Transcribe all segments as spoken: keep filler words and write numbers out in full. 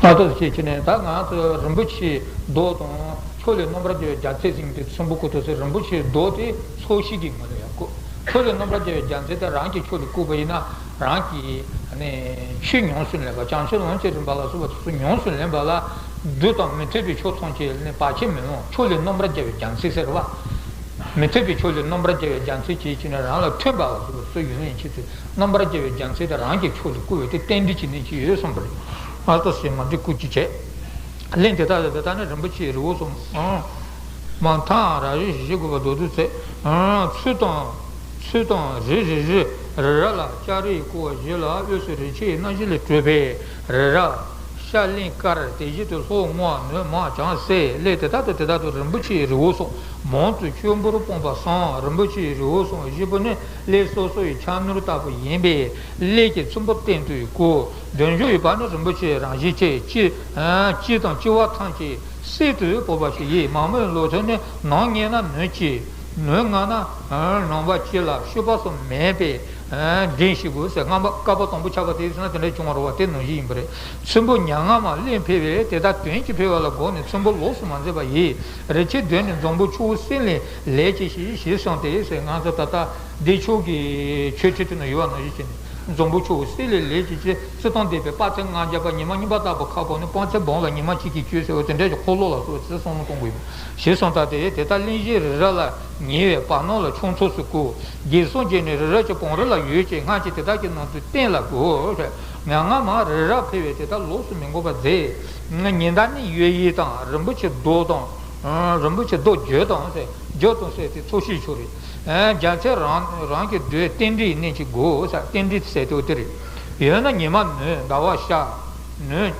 ཨ་ཏོ་ཞེས་བྱས་ནས་ད་ང་ཚོ་རིན་པོ་ཆེའི་མདོག་དང་ཕྱོགས་ལས་རྣམ་པར་རྒྱལ་བའི་རྒྱལ་མཚན་ཟེར་མཁན་དེ་ཚོན་པོ་བཀོད་ཐུབ་ཟེར། རིན་པོ་ཆེའི་མདོག་དེ་ཚོགས་ཞིང་གི་ངོ་ལ་ཡང་བཀོད། ཕྱོགས་ལས་རྣམ་པར་རྒྱལ་བའི་རྒྱལ་མཚན་དེ་རང་གི་ཕྱོགས་ལས་བཀོད་པ་ཡིན་ན་རང་གི་ཆོས་ཉམས་སུ་ལེན་པ། བྱང་ཆུབ་ལམ་གྱི་རིམ་པ་ལ་སོགས་པ་དེ་ཚོ་ཉམས་སུ་ལེན་པ་ལ་སྒྲུབ་དང་མི་འཐད་པའི་ཕྱོགས་ཐམས་ཅད་ནས་བར་ཆད་མི་འོང་། ཕྱོགས་ལས་རྣམ་པར་རྒྱལ་བའི་རྒྱལ་མཚན་ཟེར་བ། མི་འཐད་པའི་ཕྱོགས་ལས་རྣམ་པར་རྒྱལ་བའི་རྒྱལ་མཚན་གྱིས་བྱས་ནས་རང་ལ་ཐོན་པ་ལ་སོགས་པ་སུ་ཡོད་ཡིན་ཕྱིར་ཏེ། རྣམ་པར་རྒྱལ་བའི་རྒྱལ་མཚན་དེ་རང་གི་ཕྱོགས་ལས་བཀོད་པའི་དེ་རྟེན་འབྲེལ་གྱི་གནད་ཅིག་ཡོད་གསུངས་པ་རེད། ཨ་ཏོ་ཞེས་མ་འདྲི་བཀོད་ཀྱིས་བྱས། གླེང་དེ་ལྟ་སྟེ། དེ་ལྟ་ནི་རིན་པོ་ཆེའི་རི་བོ་གསུམ། མ་མཐའ་ར་བཞི་བཞི་བཞི་དགུ་པ་མདོར་བསྡུས་ཚེ། ཚུལ་དང་། ཚུལ་དང་རེ་རེ་རེ་རེ་ར་ལ་ལྕགས་རིའི་ཀ་བ་བཞི་ལ་དབུས་སུ་རི་ཆེན་སྣ་བཞི་ལས་གྲུབ་པའི་རི་རབ། ཤར་གླིང་དཀར་དེ་བཞིན་དུ་ལྷོ་སྔོ་ནུབ་དམར་བྱང་སེར་ལས། དེ་ལྟར་དུ་དེ་ལྟར་དུ་རིན་པོ་ཆེའི་རི་བོ་གསུམ་མང་དུ་ཆོས་འབོར་སྤངས་པ་གསུམ། རིན་པོ་ཆེའི་རི་བོ་གསུམ་བཞི་པོ་ནི་གླེ་སོ་སོ་ཡི་ཆ་ནོར་ལྟ་བུ་ཡིན་པས་གླེ་གི་ཚོམ་བུ་སྟེང་དུ་བཀོད། མདུན་ཞུགས་ཡོད་པ་ནི་རིན་པོ་ཆེའི་རང་བཞིན་ཆེ། སྤྱི་སྤྱི་དང་སྤྱི་བ་ཐམས་ཅད་གསེར་དུ་བོར་བ་ཞིག་ཡིན། མ་རྨོས་ལོ་ཐོག་ནི་ནམ་ངན་ན་ནུབ་གཅིག་ནུབ་ལྔ་ན་ནུབ་པ་གཅིག་ལ་ཤུག་པ་སོགས་མེད་པས། འདྲེན་ཞིག་དགོས་ཟེར། རྔམ་པ་བསྐལ་པ་དང་པོ་ཆགས་པ་དེ་ཡིན་ན་དེ་འདྲ་བྱུང་བ་རེད་བ། དེ་ནང་བཞིན་ཡིན་པ་རེད། ཚོམ་བུ་མྱ་ངམ་གླེ་འཕེལ་བས་དེ་ལྟར་དོན་གྱིས་འཕེལ་བ་ལ་དགོངས་ནས་ཚོམ་བུ་ལོགས་སུ་མ་འཛིན་པ་ཡིས། རི་ཆེན་བདུན་ནི་འཛམ་བུ་ཆུ་བོ་གསུམ་ལས་ལེགས་ཀྱི་ཞེས་གསུངས་ཏེ་ཟེར། ང་ཚོ་ད་ལྟ་བདེ་མཆོག་གི་མཆོད་ཁྲི་དེ་ན་ཡོད་པ་ནང་བཞིན་བྱས་ནས། འཛམ་བུ་ཆུ་བོ་གསུམ་ལས་ལེགས་ཀྱི་ཅེས། སྲིད་དང་ལྡན་པའི་དཔག་ཚད་ལྔ་བརྒྱ་པ། ཉི་མ་སྙིང་པོ་ལྟ་བུ་ཁ་བོར་ནས་དཔག་ཚད་བོང་བ་ཉི་མ་གཅིག་གིས་བསྐྱོད་ཟེར་བ་དེ་འདྲ་གྱི་འཁོར་ལོ་ལ་སོགས་པ་ཚེ་བསམ་བློ་གཏོང་དགོས་ཡོད་ཞེས་གསུངས་ད་དེ། དེ་ལྟར་གླིང་བཞིའི་རི་རབ་ལ་ཉེ་བའི་བར་སྣང་ལ་ཕྱོགས་མཚམས་སུ་བཀོད། རྒྱལ་སྲུང་བྱས་ནས་རི་རབ་ཀྱི་བང་རི་ལ་ཡོད་ཅེས་སྔར་གྱི་དེ་དག་གི་ནང་དུ་གཏན་ལ་དགོས། མྱ་ངམ་རི་རབ་འཕེལ་བས་དེ་ལྟར་ལོགས་སུ་མི་འགོད་པར་མཛད། ཉི་ཟླ་ནི་གཡས་གཡོན་དང་། རིན་པོ་ཆེའི་མདོག་དང་། རིན་པོ་ཆེའི་མདོག་བརྗོད་དང་ཟེར། བརྗོད་དང་ཟེར་དེ་ཚོགས་ཞིང་ཆོས་རེད། རྒྱལ་མཚན་རང་རང་གི་མདོག་རྟེན་འབྲེལ་གྱི་གནད་ཅིག་དགོས་ཟེར། རྟེན་འབྲེལ་ཟེར་དེ་འོ་དེ་རེད། ཡོད་ན་ཉི་མ་ནུབ། ཟླ་བ་ཤར། ནུབ།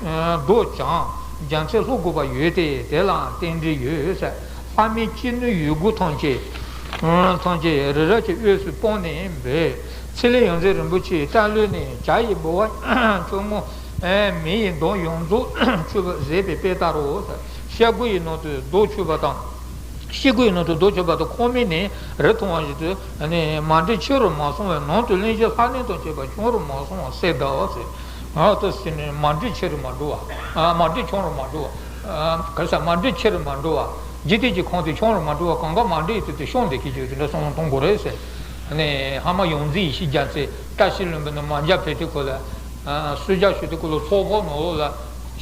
མདོག་བྱང་། རྒྱལ་མཚན་ལྷོ་སྒོ་པ་ཡོད་དེ། དེ་ལའང་རྟེན་འབྲེལ་ཡོད་ཟེར། ལྷ་མིའི་ཅི་ནུས་ཡོད་དགུ་ཐམས་ཅད། ཐམས་ཅད་རི་རབ་ཀྱི་དབུས་སུ་སྤུངས་ནས་འབོད། ཚེ་ལས་ཡོངས་འཛིན་རིན་པོ་ཆེའི་ལྟག་ལུས་ནས་བྱ་ཡི་ལྦུ་བ་ཁྱུང་མོ་མེ་ཡི་མདོག་ཡོངས་རྫོགས་ཆུད་པ་ཟད་པའི་དཔེ་ལྟར་རོ། ཤར་སྒོ་ཡི་ནང་དུ་མདོག་ཆུད་པ་དང་། ཤར་སྒོ་ཡི་ནང་དུ་མདོག་ཆུད་པ་དང་། ཁོག་སྨད་ནས་རི་མཐོང་བ་བཞིན་དུ་ནི་མ་འདྲེས་ཕྱི་རུ་མ་སོང་བས། ནང་དུ་གླིང་བཞི་ལྷ་གླིང་དང་བཅས་པ་བྱང་རུ་མ་སོང་བ་གསལ་གདའོ་ཟེར། ཨ་ཏོ་ཟེར་ནས་མ་འདྲེས་ཕྱི་རུ་མ་འགྲོ་བ། མ་འདྲེས་བྱང་རུ་མ་འགྲོ་བ། ག་རེ་ཟེར། མ་འདྲེས་ཕྱི་རུ་མ་འགྲོ་བ། འཇིག་རྟེན་གྱི་ཁམས་དེ་བྱང་རུ་མ་འགྲོ་བ། གང་ག་མ་འདྲེས་ཡོད་དུས་དེ་ཤོང་བསྡད་ཀྱི་ཡོད་དེ་འདྲ་བསམ་བློ་གཏོང་དགོས་རེད་ཟེར། ནས་ཧ་མ་ཡོངས་འཛིན་ཡེ་ཤེས་རྒྱལ་མཚན་བཀྲ་ཤིས་ལྷུན་པོ་ནས་མ་འཇའ་འཕེལ་དུས་སྐོར་ལ། གསོལ་ཇ་ཞུ་དུས་སྐོར་ལ་ཚོགས་ཕོག་ནང་ལོགས་ལ་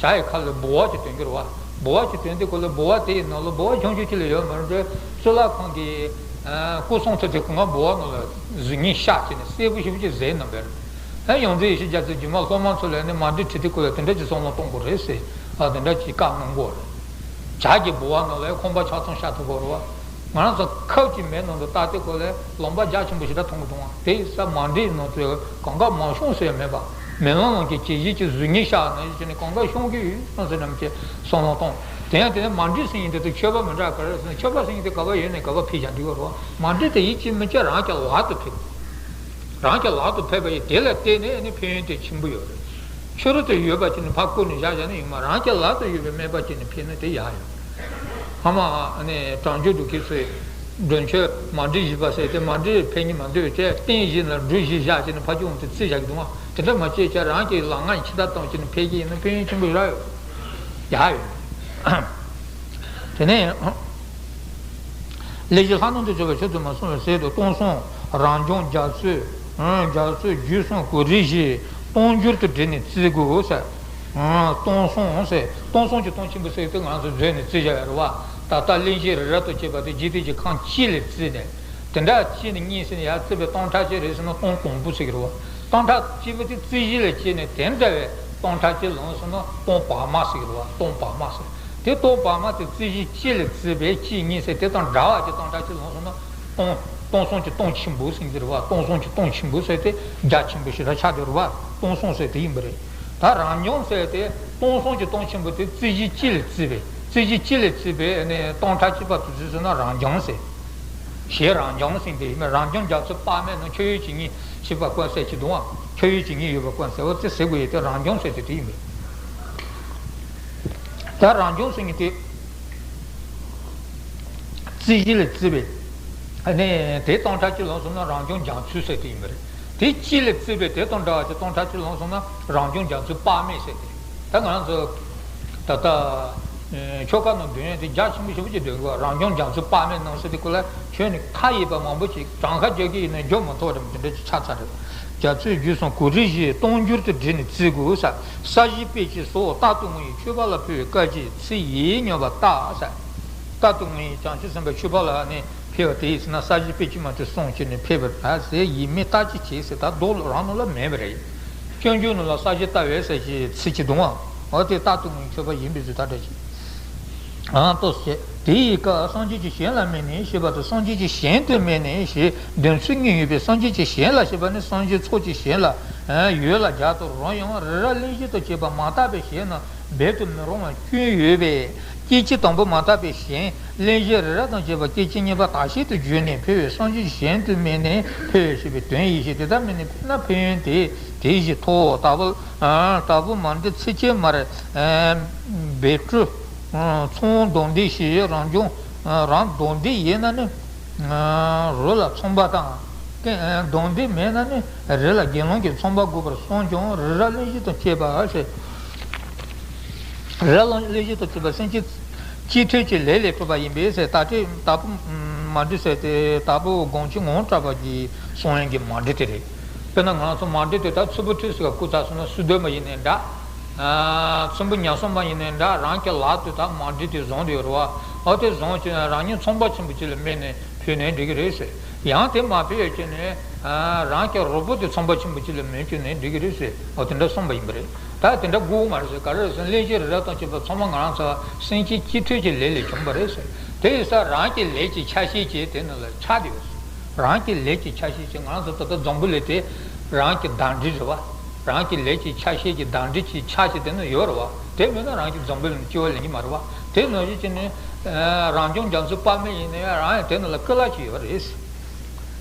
བྱ་ཡི་ཁ་ལ་ལྦུ་བ་ཅིག་དོན་གྱི་རེད་བ། ལྦུ་བ་ཅིག་དོན་དུས་སྐོར་ལ་ལྦུ་བ་དེ་ཡི་ནང་ལ་ལྦུ་བ་ཆུང་ཆུང་ཅིག་ལས་ཡོད་མ་རེད། གཙུག་ལག་ཁང་གི་སྐུ་གསུང་ཐུགས་དེ་སྒང་ལྦུ་བ་ནང་ལ་གཟུགས་བརྙན་ཤར་བྱས་ནས་གསལ་པོ་ཞེ་པོ་ཅིག་གཟིགས་གནང་བས། ཡང་ཡོངས་འཛིན་ཡེ་ཤེས་རྒྱལ་མཚན་རྗེས་མ་སློབ་མ་ཚོ་ལ་ནི་མ་འདྲེས་ཁྲིད་དུས་སྐོར་ལ་དེ་འདྲ་ཅིག་བསམ་བློ་གཏོང་དགོས་རེད་ཟེར། ཨ་དེ་འདྲ་ཅིག་བཀའ་གནང་དགོས་རེད། བྱ་གི་ལྦུ་བ་ནང་ལ་ཁང་པ་ཆ་ཚང་ཤར་ཐུབ་པ་རེད་བ། ང་རང་ཚོ་ཁབ་ཀྱི་མེ་ནང་དུ་བཏགས་ཏེ་ཁོ་ལས་ལོང་པ་རྒྱ་ཆེན་པོ་ཞིག་འདྲ་མཐོང་གི་འདུག་ཨ། དེ་ས་མ་འདྲེས་ནང་དུ་གང་ག་མ་ཤོང་ཟེར་མེད་པ། མེ་ལོང་ནང་གི་ཇི་ལྟ་བུ་ཅིག་གཟུགས་བརྙན་ཤར་ནས་ཡོད་ནི་གང་ག་ཤོང་གི་ཡོད་སོང་ཟེར་ནམ་ཅིག་བསམ་བློ་གཏོང་། དེ་ཡང་དེ་ནས་མ་འདྲེས་ཟེར་མཁན་དེ་དང་མཆོད་པ་མི་འདྲ་ག་རེ་ཟེར་ན། མཆོད་པ་ཟེར་མཁན་དེ་ག་པར་ཡོད་ནས་ག་པར་ཕེབས་ཀྱང་འགྲིག་པ་རེད་བ། མ་འདྲེས་དེ་ཡིད་ཀྱིས་མི་བྱེད་རང་གི་ལག་ཏུ་ཕེབས། རང་གི་ལག་ཏུ་ཕེབས་པ་ཡིས་དེ་ལ་བརྟེན་ནས་ནི་ཕན་ཡོན་དེ་ཆེན་པོ་ཡོད་རེད། ཕྱི་རོལ་དུ་ཡོད་པ་ཅིག་ནི་ཕར་བཀོལ་ནས་བཞག་བཞག་ན་ཡོད་མ། རང་གི་ལག་ཏུ་ཡོད་པའི་སྨན་པ་ཅིག་ནི་ཕན་ནི་དེ་ཡག་ཡོད། ཧ་མ་ནི་གྲང་སྦྱོར་དུ་ཁྱེད་ཚོས་སྒྲུབ་མཆོད་མ་འདྲེས་བཞི་པ་ཟེར་དེ་མ་འདྲེས་ཕན་གྱི་མ་འདོད་ཅེས་རྟེན་བཞི་ལ་འབྲུ་བཞི་བཞག་ཅིག་ནི་ཕར་ཅུང་ཙམ་བརྩིས་བཞག་གི་འདུག་ཨ། དེ་འདྲ་མ་བྱེད་ཅེས་རང་གི་ལག་ངར་ཕྱི་ལྟ་གཏོང་ཅིག་ནི་ཕན་གྱི་ཡིན་ན་ཕན་ཡོན་ཆེན་པོ་ཡོད་ར་ཡོད། ཡག་ཡོད། དེ་ནས། ལས་ཀྱི་ལྷ་ནང་དུ་སྦྱོར་བའི་ཕྱིར་དུ་མ་གསུངས་པའི་ཟེར་དུ་སྟོང་གསུམ་རང་བྱུང་རྒྱ་མཚོའི། རྒྱ་མཚོའི་རྒྱུད་གསུམ་གོ་རིམ་བཞིན་སྟོང་སྦྱོར་དུ་བསྒྲིལ་ནས་བརྩི་དགོས་ཟེར། སྟོང་གསུམ་ཟེར་སྟོང་གསུམ་གྱི་སྟོང་ཆེན་པོ་ཟེར་དུས་ང་ཚོ་མཛོད་ནས་བརྩི་བཞག་ཡོད་རེད་བ། ད་ལྟ་གླིང་བཞི་རི་རབ་ཏུ་བཅད་པ་དེ་འཇིག་རྟེན་གྱི་ཁམས་གཅིག་ལས་བརྩིས་ནས། དེ་འདྲ་གཅིག་ནས་གཉིས་ཟེར་ནས་ཡར་བརྩིས་པའི་སྟོང་ཕྲག་གཅིག་རེད་ཟེར་ན་སྟོང་དང་པོ་ཟེར་གྱི་རེད་བ། སྟོང་ཕྲག་གཅིག་པོ་དེ་རྩིས་གཞི་ལས་བརྩིས་ནས་དེ་འདྲ་བའི་སྟོང་ཕྲག་གཅིག་ལོངས་སོང་ན་སྟོང་བར་མ་ཟེར་གྱི་རེད་བ། སྟོང་བར་མ་ཟེར། དེ་སྟོང་བར་མ་དེ་རྩིས་གཞི་གཅིག་ལས་བརྩིས་པའི་གཅིག་གཉིས་ཟེར་དེ་དང་འདྲ་བ་ཅིག་སྟོང་ཕྲག་གཅིག་ལོངས་སོང་ན་སྟོང་། སྟོང་གསུམ་གྱི་སྟོང་ཆེན་པོ་ཟེར་གྱི་རེད་བ། སྟོང་གསུམ་གྱི་སྟོང་ཆེན་པོ་ཟེར་དེ་རྒྱ་ཆེན་པོ་ཞིག་ལ་ཆགས་བསྡད་རེད་བ། སྟོང་གསུམ་ཟེར་དེ་ཡིན་པ་རེད། ད་རང་བྱུང་ཟེར་དེ་སྟོང་གསུམ་གྱི་སྟོང་ཆེན་པོ་དེ་རྩིས་གཞི་གཅིག་ལས་བརྩིས་པའི་རྩིས་གཞི་གཅིག་ལས་བརྩིས་པའི་ནི་སྟོང་ཕྲག་གཅིག་པ་དེ་ཚོ་ཟེར་ན་རང་བྱུང་ཟེར། ཞེས་རང་བྱུང་ཟེར་དེ་ཡིན་པ། རང་བྱུང་རྒྱ་མཚོའི་དཔག་མེད་ནང་ཁྱད་ཡོད་ཇི་སྙེད་ཞེས་པ་བཀོད་ཟེར་གྱི་འདུག་ཨ། ཁྱད་ཡོད་ཇི་སྙེད་ཡོད་པ་བཀོད་ཟེར་བ་དེ་ཟེར་དགོས་ཡོད་དེ་རང་བྱུང་ཟེར་དེ་དེ་ཡིན་པས། ད་རང་བྱུང་ཟེར་མཁན་དེ་རྩིས་གཞི་ལས་བརྩིས་པའི་ནི་དེ་སྟོང་ཕྲག་གཅིག་ལོངས་སོང་ན་རང་བྱུང་རྒྱ་མཚོ་ཟེར་དེ་ཡིན་པ་རེད། དེ་གཅིག་ལས་བརྩིས་པའི་དེ་དང་འདྲ་བ་དེ་སྟོང་ཕྲག་གཅིག་ལོངས་སོང་ན་རང་བྱུང་རྒྱ་མཚོའི་དཔག་མེད་ཟེར་དེ། ད་ང་རང་ཚོ་ ད་ལྟ་ཆོ་ག་ནང་འདོན་ཡས་དེ་རྒྱ་ཆེན་པོ་ཞེ་པོ་ཅིག་འདོན་དགོས། རང་བྱུང་རྒྱ་མཚོའི་དཔག་མེད་རྣམས་ཟེར་དེ་ཁོ་ལ་ཁྱོན་ནས་མཐའ་ཡས་པ་མང་པོ་ཅིག་གྲངས་ཀ་རྒྱག་གི་ཡིན་ན་རྒྱག་མི་ཐུབ་པ་དེ་འདྲ་ཅིག་ཆགས་ཚར་རེད། རྒྱ་མཚོའི་རྒྱུད་གསུམ་གོ་རིམ་བཞིན་སྟོང་འགྱུར་དུ་བསྒྲིལ་ནས་བརྩི་དགོས་ས། ས་གཞི་དཔེ་བྱད་སོགས་རྟག་ཏུ་ངུ་ཡི་མཆོད་པ་ལ་ཕུལ་བའི་བཀའ་བཞིན་ཚུལ་བཞིན་ཉོན་པར་གདའ་ས། རྟག་ཏུ་ངུ་ཡི་བྱང་ཆུབ་སེམས་དཔའི་མཆོད་པ་ལ་ནི་ཕུལ་བ་དེ་ཡིན་ཟེར་ན། ས་གཞི་དཔེ་བྱད་མ་དེ་བསྲུང་བྱས་ནས་ཕུལ་བ་ཟེར་ཡིན་མིན་བརྟག་དཔྱད་བྱེད་ཟེར། ད་མདོ་རང་ནང་ལ་མེད་པ་རེད། སྤྱོད་འཇུག་ནང་ལ་ས་གཞི་ལྟ་བས་ཟེར་ཞེས་ཚིག་གཅིག་འདུག་ཨང་། འོ་དེ་རྟག་ཏུ་ངུ་ཡི་མཆོད་པ་ཡིན་པའི་ཚུལ་ཐག་བཅད་ཅིང་། ཨང་ཏོ་ཞེས། དེ་ཡི་སྐབས་སངས་རྒྱས་ཀྱི་ཞལ་ལ་དམིགས་ནས་ཞེས་པ་དང་། སངས་རྒྱས་ཀྱི་ཞལ་དུ་དམིགས་ནས་ཞེས་འདོན་ཚུལ་གཉིས་ཡོད་པས། སངས་རྒྱས་ཀྱི་ཞལ་ལ་ཞེས་པ་ནི་སངས་རྒྱས་ཚོགས་ཀྱི་ཞལ་ལ་ཡོད་ལ། རྒྱ་དང་རོལ་དབྱངས་རི་རབ་གླིང་བཞི་དང་བཅས་པ་མ་དག་པའི་ཞལ་རྣམས་འབད་དུ་མི་རུང་བ་ཀུན་ཡོད་པས། སྐད་ཅིག་དང་པོ་མ་དག་པའི་ཞལ། གླིང་བཞི་རི་རབ་དང་བཅས་པ་སྐད་ཅིག་གཉིས་པ་དག་བྱེད་དུ་བརྗོད་ནས་ཕུལ་བས། སངས་རྒྱས་ཀྱི་ཞལ་དུ་དམིགས་ནས་ཕུལ་བས་ཞེས་པའི་དོན་ཡིན་ཞེས། དེ་ལྟར་དམིགས་ནས་ཕུལ་ན་ཕན་ཡོན་དེ་དེ་བཞིན་ཐོབ། དྭགས་པོ་དྭགས་པོ་མ་འདྲེ་ཚིགས་བཅད་མར་སྦལ་ཀྲུ་ཚོང་གདོན་འདྲེ་ཞེས། རང་བྱུང་རང་གདོན་འདྲེ་ཡིན་ན་ནི་རི་ལ་ཚོང་པ་དང་། གདོན་འདྲེ་མེད་ན་ནི་རི་ལ་དགེ་སློང་གི་ཚོང་པ་དགོས་པར་གསུངས་ཀྱང་། རི་རབ་གླིང་བཞི་དང་བཅས་པ་ཟེར། རི་རབ་གླིང་བཞི་དང་བཅས་པ་སེམས་ཅན་སྤྱི་མཐུན་གྱི་ལས་ལས་གྲུབ་པ་ཡིན་པས་ཟེར། ད་ལྟའི་དྭགས་པོ་མ་འདྲེ་ཟེར་དེ་དྭགས་པོ་སྒོམ་ཆེན་ངོ་བོ་གྲགས་པ་གིས་གསུང་ཡག་གི་མ་འདྲེ་དེ་རེད། དཔེར་ན་ང་ཚོ་མ་འདྲེ་དེ་ད་ཚུལ་པོ་ཁྲིད་ཟེར་བ་སྐུ་ཚ་སོང་ན་སུ་སྡོད་པ་ཡིན་ནའི་འདྲ། ཚོན་པོ་ཉ་གསོན་པ་ཡིན་ནའི་འདྲ། རང་གི་ལག་ཏུ་ད་མ་འདྲེ་དེ་བཟུང་དེ་ཡོད་རེད་བ། ཨོ་དེ་བཟུང་བྱས་ན་རང་ཉིད་ཚོང་པ་ཆེན་པོ་ཅིག་ལ་དམིགས་ནས་ཕུལ་ནའི་འགྲིག་གི་རེད་ཟེར། ཡང་དེ་མ་ཕུལ་ཡོད་ཀྱི་ནས་རང་གི་རོགས་པོ་དེ་ཚོང་པ་ཆེན་པོ་ཅིག་ལ་དམིགས་བྱས་ནས་འགྲིག་གི་རེད་ཟེར། ཨོ་དེ་འདྲ་གསུངས་པ་ཡིན་པ་རེད། ད་དེ་འདྲ་དགོས་མ་རེད་ཟེར། ག་རེ་རེད་ཟེར་ན་གླིང་བཞི་རི་རབ་དང་བཅས་པ་ཚང་མ་ང་རང་ཚོ་སེམས་ཅན་སྤྱི་མཐུན་གྱི་ལས་ལས་བྱུང་བ་རེད་ཟེར། དེ་ཡིན་ཙང་རང་གི་ལས་ཀྱི་ཆ་ཤས་ཀྱིས་དེ་ནང་ལ་ཆགས་བསྡད་ཡོད་ཟེར། རང་གི་ལས་ཀྱི་ཆ་ཤས་ཀྱིས། ང་རང་ཚོ་ད་ལྟ་འཛམ་བུ་གླིང་དེ་རང་གི་བདག་འཛིན་རེད་བ། རང་གི་ལས་ཀྱི་ཆ་ཤས་ཀྱི་བདག་འཛིན་གྱི་ཆ་ཤས་དེ་ནི་ཡོད་རེད་བ། དེ་མིན་ན་རང་གི་འཛམ་བུ་གླིང་སྐྱེ་བ་ལེན་གྱི་མ་རེད་བ། དེ་ནང་བཞིན་བྱས་ནས་རང་བྱུང་རྒྱ་མཚོའི་དཔག་མེད་ཡིན་ན་ཡང་རང་ཡང་དེ་ནང་ལ་ཀུན་ལེགས་ཅིག་ཡོད་རེད།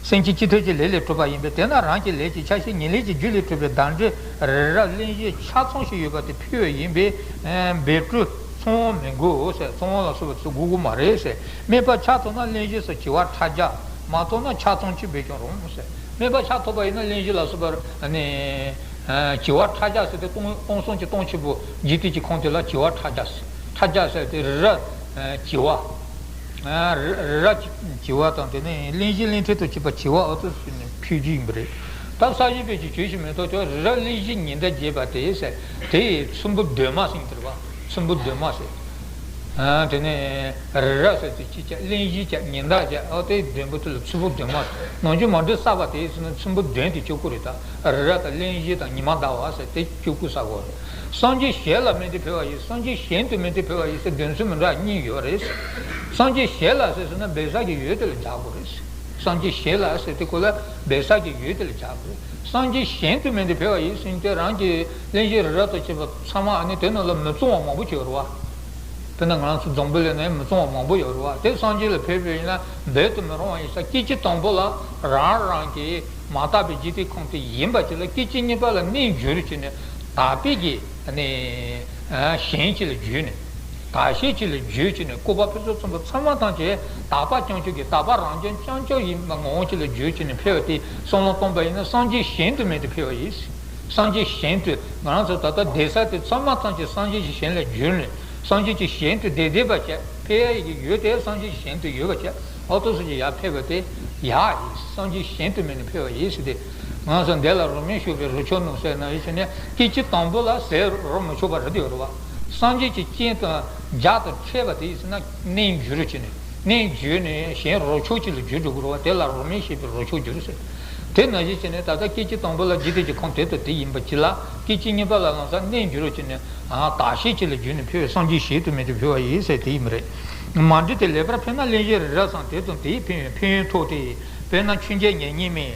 སེམས་ཅན་སྤྱི་མཐུན་གྱི་ལས་ལས་གྲུབ་པ་ཡིན་པས། དེས་ན་རང་གི་ལས་ཀྱི་ཆ་ཤས་ཉེར་ལེན་གྱི་རྒྱུ་ལས་གྲུབ་པའི་བདག་འཛིན་རི་རབ་གླིང་བཞི་ཆ་ཚང་ཞིག་ཡོད་པ་དེ་ཕུལ་བ་ཡིན་པས། སྦལ་ཀྲུ་ཚོང་དབང་མི་དགོས་ཟེར། ཚོང་དབང་ལ་སོགས་པ་ཚུར་དགོས་ཀྱི་མ་རེད་ཟེར། དམིགས་པ་ཆགས་ཐུབ་ན་གླིང་བཞི་སོགས་བྱེ་བ་ཕྲག་བརྒྱ། མ་ཐུབ་ན་ཆ་ཚང་གཅིག་འབད་ཀྱང་རུང་ཟེར། དམིགས་པ་ཆགས་ཐུབ་པ་ཡིན་ན་གླིང་བཞི་ལ་སོགས་པར་ནི་བྱེ་བ་ཕྲག་བརྒྱ་ཟེར་ཏེ་སྟོང་སྟོང་གསུམ་གྱི་སྟོང་ཆེན་པོ་འཇིག་རྟེན་གྱི་ཁམས་དེ་ལ་བྱེ་བ་ཕྲག་བརྒྱ་ཟེར། ཕྲག་བརྒྱ་ཟེར་ཏེ་རི་རབ་བྱེ་བ། རི་རབ་བྱེ་བ་དང་དེ་ནས་གླིང་བཞི་གླིང་ཕྲན་དུ་གྱུར་པ་བྱེ་བ་འོ་དེ་ཚོ་ནི་ཕུལ་རྒྱུ་ཡིན་པ་རེད། ད་ས་གཞི་དཔེ་བྱད་བྱོས་ཤིག་མེ་ཏོག་ཅོག་རི་རབ་གླིང་བཞི་ཉི་ཟླ་རྒྱས་པ་དེ་ཟེར། དེ་ཡི་ཚོམ་བུ་གདོས་མ་ཟེར་གྱི་རེད་བ། ཚོམ་བུ་གདོས་མ་ཟེར། དེ་ནས་རི་རབ་ཟེར་དེ་ཅི་བྱ། གླིང་བཞི་བྱ། ཉི་ཟླ་བྱ། ཨོ་དེ་གདོན་པོ་དེ་ལ་ཚོམ་བུ་གདོན་མ་ཟེར། ནམ་རྒྱུན་མ་འདྲེ་བསགས་པ་དེ་ཡིན་ཟེར་ན་ཚོམ་བུ་གདོན་དེ་གཅིག་པུ་རེད། ད་རི་རབ་དང་གླིང་བཞི་དང་ཉི་མ་ཟླ་བ་ཟེར་དེ་གཅིག་པུ་བསགས་དགོས་རེད། སངས་རྒྱས་ཞལ་ལ་དམིགས་ཏེ་ཕུལ་བ་ཡིན། སངས་རྒྱས་གཞན་དུ་དམིགས་ཏེ་ཕུལ་བ་ཡིན་ཟེར་འདོན་ཚུལ་མི་འདྲ་གཉིས་ཡོད་རེད། སངས་རྒྱས་ཞལ་ལ་ཟེར་ཟེར་ན་འབད་ས་ཀྱི་ཡུལ་དེ་ལ་སྦྱར་དགོས་རེད། སངས་རྒྱས་ཞལ་ལ་ཟེར་དེ་ཁོ་ལ་འབད་ས་ཀྱི་ཡུལ་དེ་ལ་སྦྱར་དགོས་རེད། སངས་རྒྱས་གཞན་དུ་དམིགས་ཏེ་ཕུལ་བ་ཡིན་ཟེར་ཏེ་རང་གི་གླིང་བཞི་རི་རབ་དང་བཅས་པ་ཚང་མ་ཨ་ནི་དེ་ནང་ལ་མི་གཙང་བ་མང་པོ་ཅིག་ཡོད་རེད་བ། དཔེར་ན་ང་རང་ཚོ་འཛམ་བུ་གླིང་ན་མི་གཙང་བ་མང་པོ་ཡོད་རེད་བ། དེ་སངས་རྒྱས་ལ་ཕུལ་བ་ཡིན་ན་འབད་དུ་མི་རུང་བ་ཡིན་ས། སྐད་ཅིག་དང་པོ་ལ་རང་རང་གི་མ་དག་པའི་འཇིག་རྟེན་ཁམས་དེ་ཡིན་པ་ཅིག་ལ་སྐད་ཅིག་གཉིས་པ་ལ་གནས་འགྱུར་བྱས་ནས་དག་པའི་གི་ཨ་ནི་ཞེན་ཅིག་ལ་འགྱུར་ནས། དག་ཤེས་ཅིག་ལ་འགྱུར་བྱས་ནས། སྐུར་པ་ཕུན་སུམ་ཚོགས་པ་ཚང་མ་ཐམས་ཅད་དག་པ་རྐྱང་ཕྱོགས་ཀྱི། དག་པ་རང་བྱུང་རྐྱང་ཕྱོགས་ཡིན་པ་ངོ་བོ་ཅིག་ལ་འགྱུར་བྱས་ནས་ཕུལ་བ་དེ་བསམ་བློ་གཏོང་པ་ཡིན་ན་སངས་རྒྱས་གཞན་དུ་དམིགས་ཏེ་ཕུལ་བ་ཡིན། སངས་རྒྱས་གཞན་དུ། ང་རང་ཚོ་ད་ལྟ་བསྡད་ས་དེ་ཚང་མ་ཐམས་ཅད་སངས་རྒྱས་ཀྱི་ཞིང་ལ་འགྱུར་ནས། སངས་རྒྱས་ཀྱི་ཞིང་དུ་བསྡད་བསྡད་པ་བྱས། ཕེབས་ཡ་ཡི་གི་ཡུལ་དེ་སངས་རྒྱས་ཀྱི་ཞིང་དུ་ཡོད་པ་བྱས། ཨོ་ཏོ་སུ་ཅིག་ཡར་ཕེབས་པ་དེ་ཡག་ཡིན། སངས་རྒྱས་གཞན་དུ་དམིགས་ནས་ཕེབས་པ་ཡིན་ཟེར་ཏེ། ང་ཚོ་འདི་ལ་རོ་མས་ཞུས་པའི་རོ་ཁྱོག་ནང་ཟེར་ན་ཡིན་ཟེར་ནས་སྐད་ཅིག་དང་པོ་ལ་ཟེར་རོ་མི་ཆོག་པ་རེད་དེ་ཡོད་རེད་བ། སངས་རྒྱས་ཀྱི་སྤྱན་དང་རྒྱ་དང་འཕྲད་པ་དེ་ཡིན་ཟེར་ན་གནས་འགྱུར་བྱས་ནས། གནས་འགྱུར་ནས་གཞན་རོ་ཁྱོག་ཅིག་ལ་འགྱུར་འགྲོ་གི་རེད་བ། དེ་ལ་རོ་མས་ཞེས་པའི་རོ་ཁྱོག་འགྱུར་ཟེར། དེ་ནང་བཞིན་བྱས་ནས་ད་ལྟ་སྐད་ཅིག་དང་པོ་ལ་འཇིག་རྟེན་གྱི་ཁམས་དེ་དང་དེ་ཡིན་པ་ཅིག་ལ། སྐད་ཅིག་གཉིས་པ་ལ་ལམ་སང་གནས་འགྱུར་བྱས་ནས་དག་ཤེས་ཅིག་ལ་འགྱུར་ནས་ཕེབས་པའི་སངས་རྒྱས་གཞན་དུ་དམིགས་ཏེ་ཕེབས་པ་ཡིན་ཟེར་དེ་ཡིན་པ་རེད། མ་འདྲེ་དེ་ལེགས་པར་ཕུལ་ན་གླིང་བཞི་རི་རབ་ཙམ་དེ་དང་དེའི་ཕན་ཡོན་ཕན་ཡོན་ཐོགས་ཏེ། དཔེར་ན་ཆོས་རྒྱལ་ཉེ་གཉིས་མའི་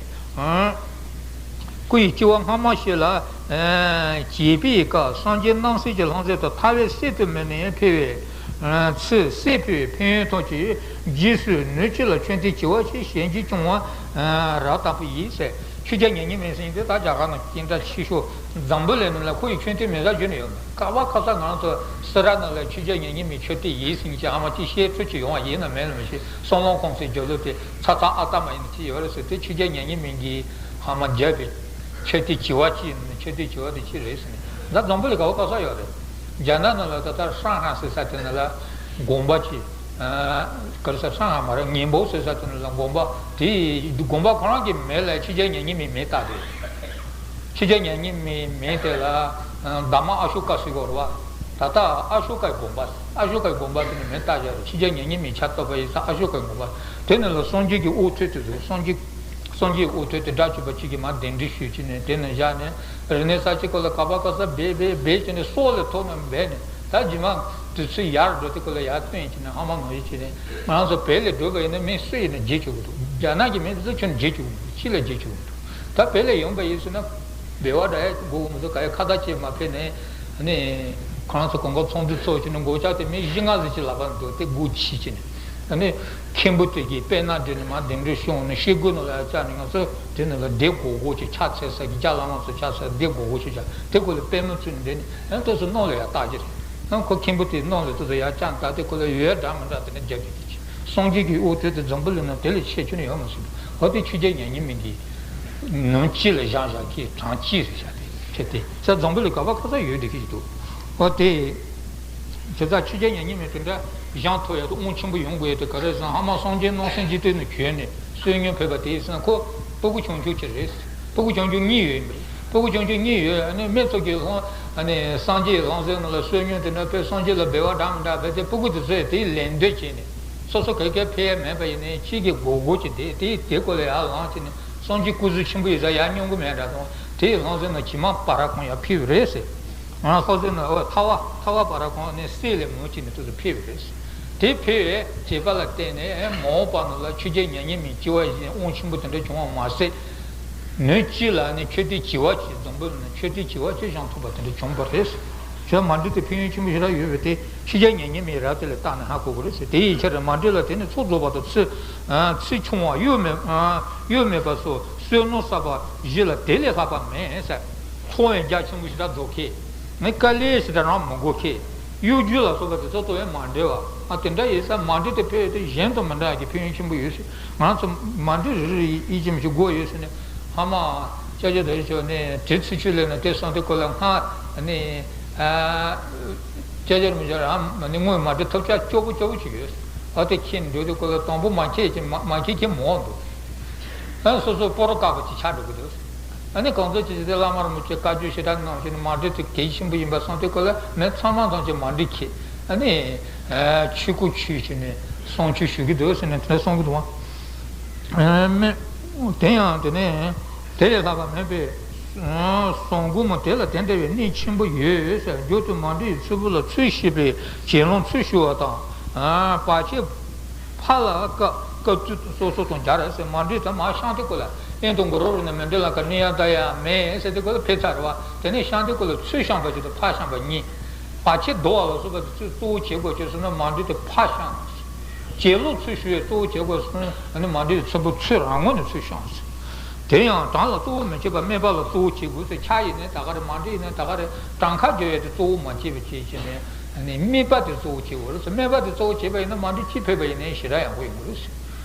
སྐུ་ཡི་སྐྱེ་བ་སྔ་མ་ཞིག་ལ་བྱེད་པའི་སྐབས་སངས་རྒྱས་རྣམ་སྲས་ཀྱི་ལྷ་མཛེས་དང་ཐར་པའི་སྲས་དུ་དམིགས་ནས་ཕེབས་པའི་ཚུལ་གསལ་ཕུལ་བའི་ཕན་ཡོན་ཐོགས་ཀྱི་རྗེས་སུ་ནུབ་ཕྱོགས་ལ་མཆོད་རྟེན་བྱེ་བ་ཞིག་བཞེངས་རྒྱུ་བྱུང་བ་རབ་དང་པོ་ཡིན་ཟེར། ཆོས་རྒྱལ་ཉེ་གཉིས་མའི་ཟེར་དེ་ད་རྒྱ་གར་ནང་སྐད་གྲགས་ཆེ་ཤོས། འཛམ་བུ་གླིང་ནང་ལ་ཁོ་ཡི་མཆོད་རྟེན་མེད་ས་བརྗོད་ནས་ཡོད་མེད། ཀ་བ་ཁ་ས་ང་ཚོ་སེ་ར་ནང་ལ་ཆོས་རྒྱལ་ཉེ་གཉིས་མའི་མཆོད་རྟེན་ཡིན་ཟེར་མཁན་ཅིག་ཧ་མ་ཅིག་བཤད་ཚུལ་ཅིག་ཡོང་བ་ཡིན་ན་མེད་ན་མི་ཤེས། སྲང་ལམ་ཁོང་ཚོའི་རྒྱབ་ལོགས་དེ་ཚ་ཚ་ཨ་ཏ་མ་ཡིན་ན་ཅི་ཡོད་རེད་ཟེར་དེ། ཆོས་རྒྱལ་ཉེ་གཉིས་མའི་གི་ཧ་མ་རྒྱབ་པའི་མཆོད་རྟེན་བྱེ་བ་ཅིག་ཡིན་ན་མཆོད་རྟེན་བྱེ་བ་དེ་ཅི་རེད་ཟེར་ནས། ད་འཛམ་བུ་གླིང་ག་བ་ག་ས་ཡོད་རེད། རྒྱ་ནག་ནང་ལ་ད་ལྟ་ཧྲང་ཧའེ་ཟེར་ས་དེ་ནང་ལ་དགོན་པ་ཅིག་ག་རེ་ཟེར། ཧྲང་ཧའེ་མ་རེད། ཉིན་པོ་ཟེར་ས་དེ་ནང་ལ་དགོན་པ་དེ། དགོན་པ་ཁོ་རང་གི་མིང་ལ་ཆོས་རྒྱལ་ཉེ་ཉེ་མིའི་མིང་བཏགས་ཏེ། ཆོས་རྒྱལ་ཉེ་ཉེ་མིའི་མིང་དེ་ལ་ཨ་དྷརྨ་ཨ་ཤོ་ཀ་ཟེར་གྱི་ཡོད་རེད་བ། ད་ལྟ་ཨ་ཤོ་ཀའི་དགོན་པ། ཨ་ཤོ་ཀའི་དགོན་པ་ཟེར་ནས་མིང་བཏགས་བཞག་རེད། ཆོས་རྒྱལ་ཉེ་ཉེ་མིའི་ཆར་གཏོགས་པ་ཡིན་ཙང་ཨ་ཤོ་ཀའི་དགོན་པ། དེ་ནང་ལ་སངས་རྒྱས་ཀྱི་དབུ་ཐོད་དེ་ཚོ། སངས་རྒྱས། སངས་རྒྱས་དབུ་ཐོད་དེ་སྒྲ་ཆོས་པ་གཅིག་གིས་མར་གདན་འདྲེན་ཞུས་བྱས་ནས་དེ་ནང་བཞག་ནས། རིག་གནས་གསར་བརྗེ་སྐབས་ལ་ག་པ་ག་ས་སྦས་སྦས་སྦས་བྱས་ནས་སྲོག་ལ་ཐོགས་ནས་འབད་ནས། ད་རྗེས་མ་དུས་ཚོད་ཡར་འགྲོ་དུས་སྐབས་ལ་ཡར་བཏོན་བྱས་ནས་ཧ་མ་ནོར་བྱས་བྱས་ནས། ང་རང་ཚོ་བོད་ལ་བསྒྲུབས་པ་ཡིན་ན་མིང་སུ་ཡིན་ན་བརྗེད་ཆོག་གི་འདུག་རྒྱ་ནག་གི་མིང་དེ་ཚོ་ཁྱོན་ནས་བརྗེད་ཆོག་གི་མི་འདུག་ཅི་ལ་བརྗེད་ཆོག་གི་མི་འདུག་ད་བོད་ལ་ཡོང་པ་ཡིན་ཟེར་ན། འབོལ་བ་འདྲ་ཡ་དགོས་མི་འདུག་ག་ཡ་ཁ་བརྡ་བྱས་མ་ཕེབས་ནས། ཨ་ནི་ཁོ་རང་ཚོ་གོང་འཁོད་ཚོགས་འདུ་ཚོགས་བྱས་ནས་མགོ་ལྕགས་དེ་མི་བཞི་ལྔ་ཟིག་ཅིག་ལག་པ་འདུག་དེ་སྒོ་ཕྱེ་བྱས་ནས། ཨ་ནི་མཁན་པོ་དེ་གིས་དཔེར་ན་འདྲི་ནས་མར་གདན་འདྲེན་ཞུས་ནས་ཤེལ་སྒོ་ནང་ལ་ཡར་བཅར་ནས། ང་ཚོ་དེ་ནང་ལ་སྡེ་སྒོ་སྒོ་ཅིག་ཕྱག་འཚལ་ས་གི་རྒྱ་བླ་མ་ཚོ་ཕྱག་འཚལ་སྡེ་སྒོ་སྒོ་ཅིག་བཅར། དེ་སྒོ་ལ་པད་མ་བཙུགས་ནས་འདྲེན་ནས། ཨ་ནི་དེ་ཚོ་ནང་ལ་ཡར་བཏགས་ཀྱི་རེད། ཨ་ཁོ་མཁན་པོ་དེ་ནང་ལ་དེ་ཚོ་ཡར་བཅར་ནས་ད་དེ་ཁོ་ལ་ཡོད་འདྲ་མི་འདྲ་དེ་འདྲ་རྒྱབ་ཀྱི་དེ་ཅི། སངས་རྒྱས་ཀྱི་དབུ་ཐོད་དེ་འཛམ་བུ་གླིང་ན་དེ་ལས་ཆེ་ཁྱོན་ནས་ཡོད་མ་སྲིད་པ། འོ་དེ་ཆོས་རྒྱལ་ཉེ་ཉེ་མིའི་གི་ནང་སྤྱི་ལ་བཞེངས་བཞག་གི་གྲངས་སྤྱི་རེད་བཞག་དེ་ཁྱེད་དེ་ས་འཛམ་བུ་གླིང་ག་པ་ག་ས་ཡོད་དེ་གི་ཅི་འདུག་འོ་དེ། བྱས་ཙང་ཆོས་རྒྱལ་ཉེ་ཉེ་མིའི་དེ་འདྲ་བཞེངས་ཐུབ་ཡ་དེ་དབང་ཆེན་པོ་ཡོང་དགོས་ཡ་དེ་ག་རེ་ཟེར་ན། ཧ་མ་སངས་རྒྱས་སྣང་སྲིད་འཇིག་རྟེན་ནས་བྱོན་ནས་བསོད་སྙོམས་ཕེབས་པ་དེ་ཡིན་ཟེར་ན། ཁོ་སྤུ་གུ་ཆུང་ཆུང་ཅིག་རེད། སྤུ་གུ་ཆུང་ཆུང་གཉིས་ཡོད་ཡིན་པ་རེད། སྤུ་གུ་ཆུང་ཆུང་གཉིས་ཡོད། ཨ་ནི་སྨད་ཚོགས་ཀྱི་ལྷང་། ཨ་ནི་སངས་རྒྱས་ལྷང་བཟེ་ནང་ལ་བསོད་སྙོམས་དེ་འདྲ་ཕེབས། སངས་རྒྱས་ལ་འབུལ་བ་འདྲ་མི་འདྲ་ཕེབས་ཏེ། སྤུ་གུ་དེ་ཚོས་དེའི་ལད་ཟློས་བྱས་ནས། སོ་སོ་ག་གེ་ཕེབས་ཡ་མེད་པ་ཡིན་ནའི་གཅིག་གིས་སྒོར་སྒོར་གྱིས་དེ་དེའི་དེ་སྐོར་ལ་ཡར་ལངས་བྱས་ནས། སངས་རྒྱས་སྐུ་གཟུགས་ཆེན་པོ་ཡིན་ཙང་ཡར་སྙོམས་གི་མེད་འདྲ་དང་། དེའི་ལྷང་བཟེ་ནང་གྱི་མ་པ་ར་ཁོང་ཡར་ཕེབས་པ་རེད་ཟེར། ང་ལྷང་བཟེ་ནང་། འོ་ཐ་བ། ཐ་བ་པ་ར་ཁོང་ནས་སྲས་ལས་མོ་གཅིག་ནས་དེ་ཚོ་ཕེབས་པ་རེད་ཟེར། དེ་ཕེབས་པའི་བྱེད་པ་ལ་བརྟེན་ནས་མ་འོངས་པ་ནང་ལ་ཆོས་རྒྱལ་ཉེ་ཉེ་མིའི་སྐྱེ་བ་བཞེས་དབང་ཆེན་པོ་དེ་འདྲ་བྱུང་བ་མ་ཟད། ནུབ་ཕྱོགས་ལ་ནི་མཆོད་རྟེན་བྱེ་བ་ཅིག་འཛམ་བུ་གླིང་ན་མཆོད་རྟེན་བྱེ་བ་ཅིག་བཞེངས་ཐུབ་པ་དེ་འདྲ་བྱུང་བ་རེད། བྱས་མ་འདྲེ་དེ་ཕན་ཡོན་ཆེན་པོ་ཞེ་དྲག་ཡོད་པས། དེ་ཆོས་རྒྱལ་ཉེ་ཉེ་མིའི་རབས་དེ་ལ་བརྟགས་ནས་ཧ་གོ་དགོས་རེད་ཟེར། དེ་ཡི་ཕྱིར་མ་འདྲེ་ལ་དེ་ནི་ཚོགས་རྫོགས་པ་དང་། ཚེ། ཚེ་ཆུང་བ་གཡོ་མེད། གཡོ་མེད་པ་སོགས་བསོད་ནམས་བསགས་པ་བཞི་ལ་དེ་ལས་ལྷག་པ་མེད་ཟེར། ཚོགས་ཡང་རྒྱ་ཆེན་པོ་ཞེ་དྲག་རྫོགས་མཁན། ནི་དཀའ་ལས་ཞེ་དྲག་རང་མི་དགོས་མཁན། གཡོ་སྒྱུ་ལ་སོགས་པ་དེ་ཚོ་ཏོ་ཡང་མ་འདྲེ་བ། ཨ་དེ་འདྲ་ཡིན་ཙང་མ་འདྲེ་དེ་ཕེབས་དེ་གཞན་དང་མི་འདྲ་གི་ཕན་ཡོན་ཆེན་པོ་ཡོད་ཟེར། ང་ཚོ་མ་འདྲེ་རེ་རེ་ཡིད་ཀྱི་མི་ཞིག་དགོས་ཡོད་ཟེར་ནས། ཧ་མ་སྐྱབས་རྗེ་རྡོ་རྗེ་འཆང་ནས་དེ་ཚུར་ཆུད་ལས་ནས་དེ་སོང་དེ་སྐོར་ལ་སྔ་ནས། ཨ་སྐྱབས་རྗེ་རིན་པོ་ཆེ་རང་ནི་དངོས་མ་འདྲེ་ཐོབ་ཆ་སྐྱོ་པོ་སྐྱོ་པོ་ཅིག་ཡོད། ཨ་དེ་ཁྱེད་འགྲོ་དུས་སྐོར་ལ་དང་པོ་མ་ཁྱེད་ཀྱི་མ་མ་ཁྱེད་ཀྱི་མོ་འདུག་ཨ་སོ་སོ་སྤོ་རོ་དཀར་པོ་ཅིག་ཆགས་འགྲོ་གི་འདུག་ཨ་ནི་གང་ཚོད་ཅིག་དེ་བླ་མ་རིན་པོ་ཆེ་བཀའ་བརྒྱུད་ཞེ་དྲག་གནང་བྱས་ནས་མ་འདྲེ་དེ་གལ་ཆེན་པོ་ཡིན་པ་སོང་དུས་སྐོར་ལ་མི་ཚང་མ་ཐམས་ཅད་མ་འདྲེ་ཁྱེད། ཨ་ནི་ཆོས་སྐུ་ཆུད་བྱས་ནས་གསུང་ཆོས་ཞུ་གི་འདུག་ཟེར་ནས་དེ་འདྲ་གསུང་གི་འདུག་བ། ཨ་མེད། དེ་ཡང་དེ་ནས་དེ་ལས་ལྷག་པ་མེད་པའི་བཟང་སྒོམ་དེ་ལ་དེ་འདྲ་བའི་གནད་ཆེན་པོ་ཡོད་ཟེར། མཇུག་ཏུ་མ་འདྲེ་ཡི་ཚུལ་པོ་ལ་ཚུལ་ཤེས་པའི་དགེ་སློང་ཚུལ་ཞུ་བ་དང་། བར་ཆད་ཕ་ལ་བཀའ་བཀའ་བརྒྱུད་སོ་སོ་དང་སྦྱར་ཟེར། མ་འདྲེ་དེ་མར་ཤང་དེ་སྐོར་ལ་ཨེ་དང་གོ་རོ་རུ་ནས་མི་འདྲེ་ལ་ག་ནི་ཡང་ད་ཡང་མེད་ཟེར་དེ་སྐོར་ལ་ཕེབས་ཚར་བ། དེ་ནས་ཤང་དེ་སྐོར་ལ་ཚུལ་ཤང་པ་ཅིག་དང་ཕ་ཤང་པ་གཉིས། བར་ཆད་བཟློག་པ་ལ་སོགས་པ་དེ་ཚོས་གཙོ་བོ་བྱེད་དགོས་ཀྱི་སོང་ན་མ་འདྲེ་དེ་ཕ་ཤང་། དགེ་སློང་ཚུལ་ཞུ་བའི་གཙོ་བོ་བྱེད་དགོས་སོང་ན་མ་འདྲེ་དེ་ཚུལ་པོ་ཚུལ་རང་ངོས་ནས་ཚུལ་ཤང་ཟེར། དེ་ཡང་གྲངས་ལ་གཙོ་བོ་མི་བྱེད་པར་སྨད་པ་ལ་གཙོ་བོ་བྱེད་དགོས་ཟེར། ཁྲག་ཡིན་ནའི་ད་ག་རེ། མ་འདྲེ་ཡིན་ནའི་ད་ག་རེ། གྲངས་ཁ་བརྗོད་ཡས་དེ་གཙོ་བོ་མ་བྱེད་པ་བྱས་བྱས་ནས། སྨད་པ་དེ་གཙོ་བོ་བྱེད་དགོས་རེད་ཟེར། སྨད་པ་དེ་གཙོ་བོ་བྱེད་པ་ཡིན་ན་མ་འདྲེ་གཅིག་ཕེབས་པ་ཡིན་ནའི་ཞེ་དྲག་ཡག་པོ་ཡོང་གི་རེད་ཟེར།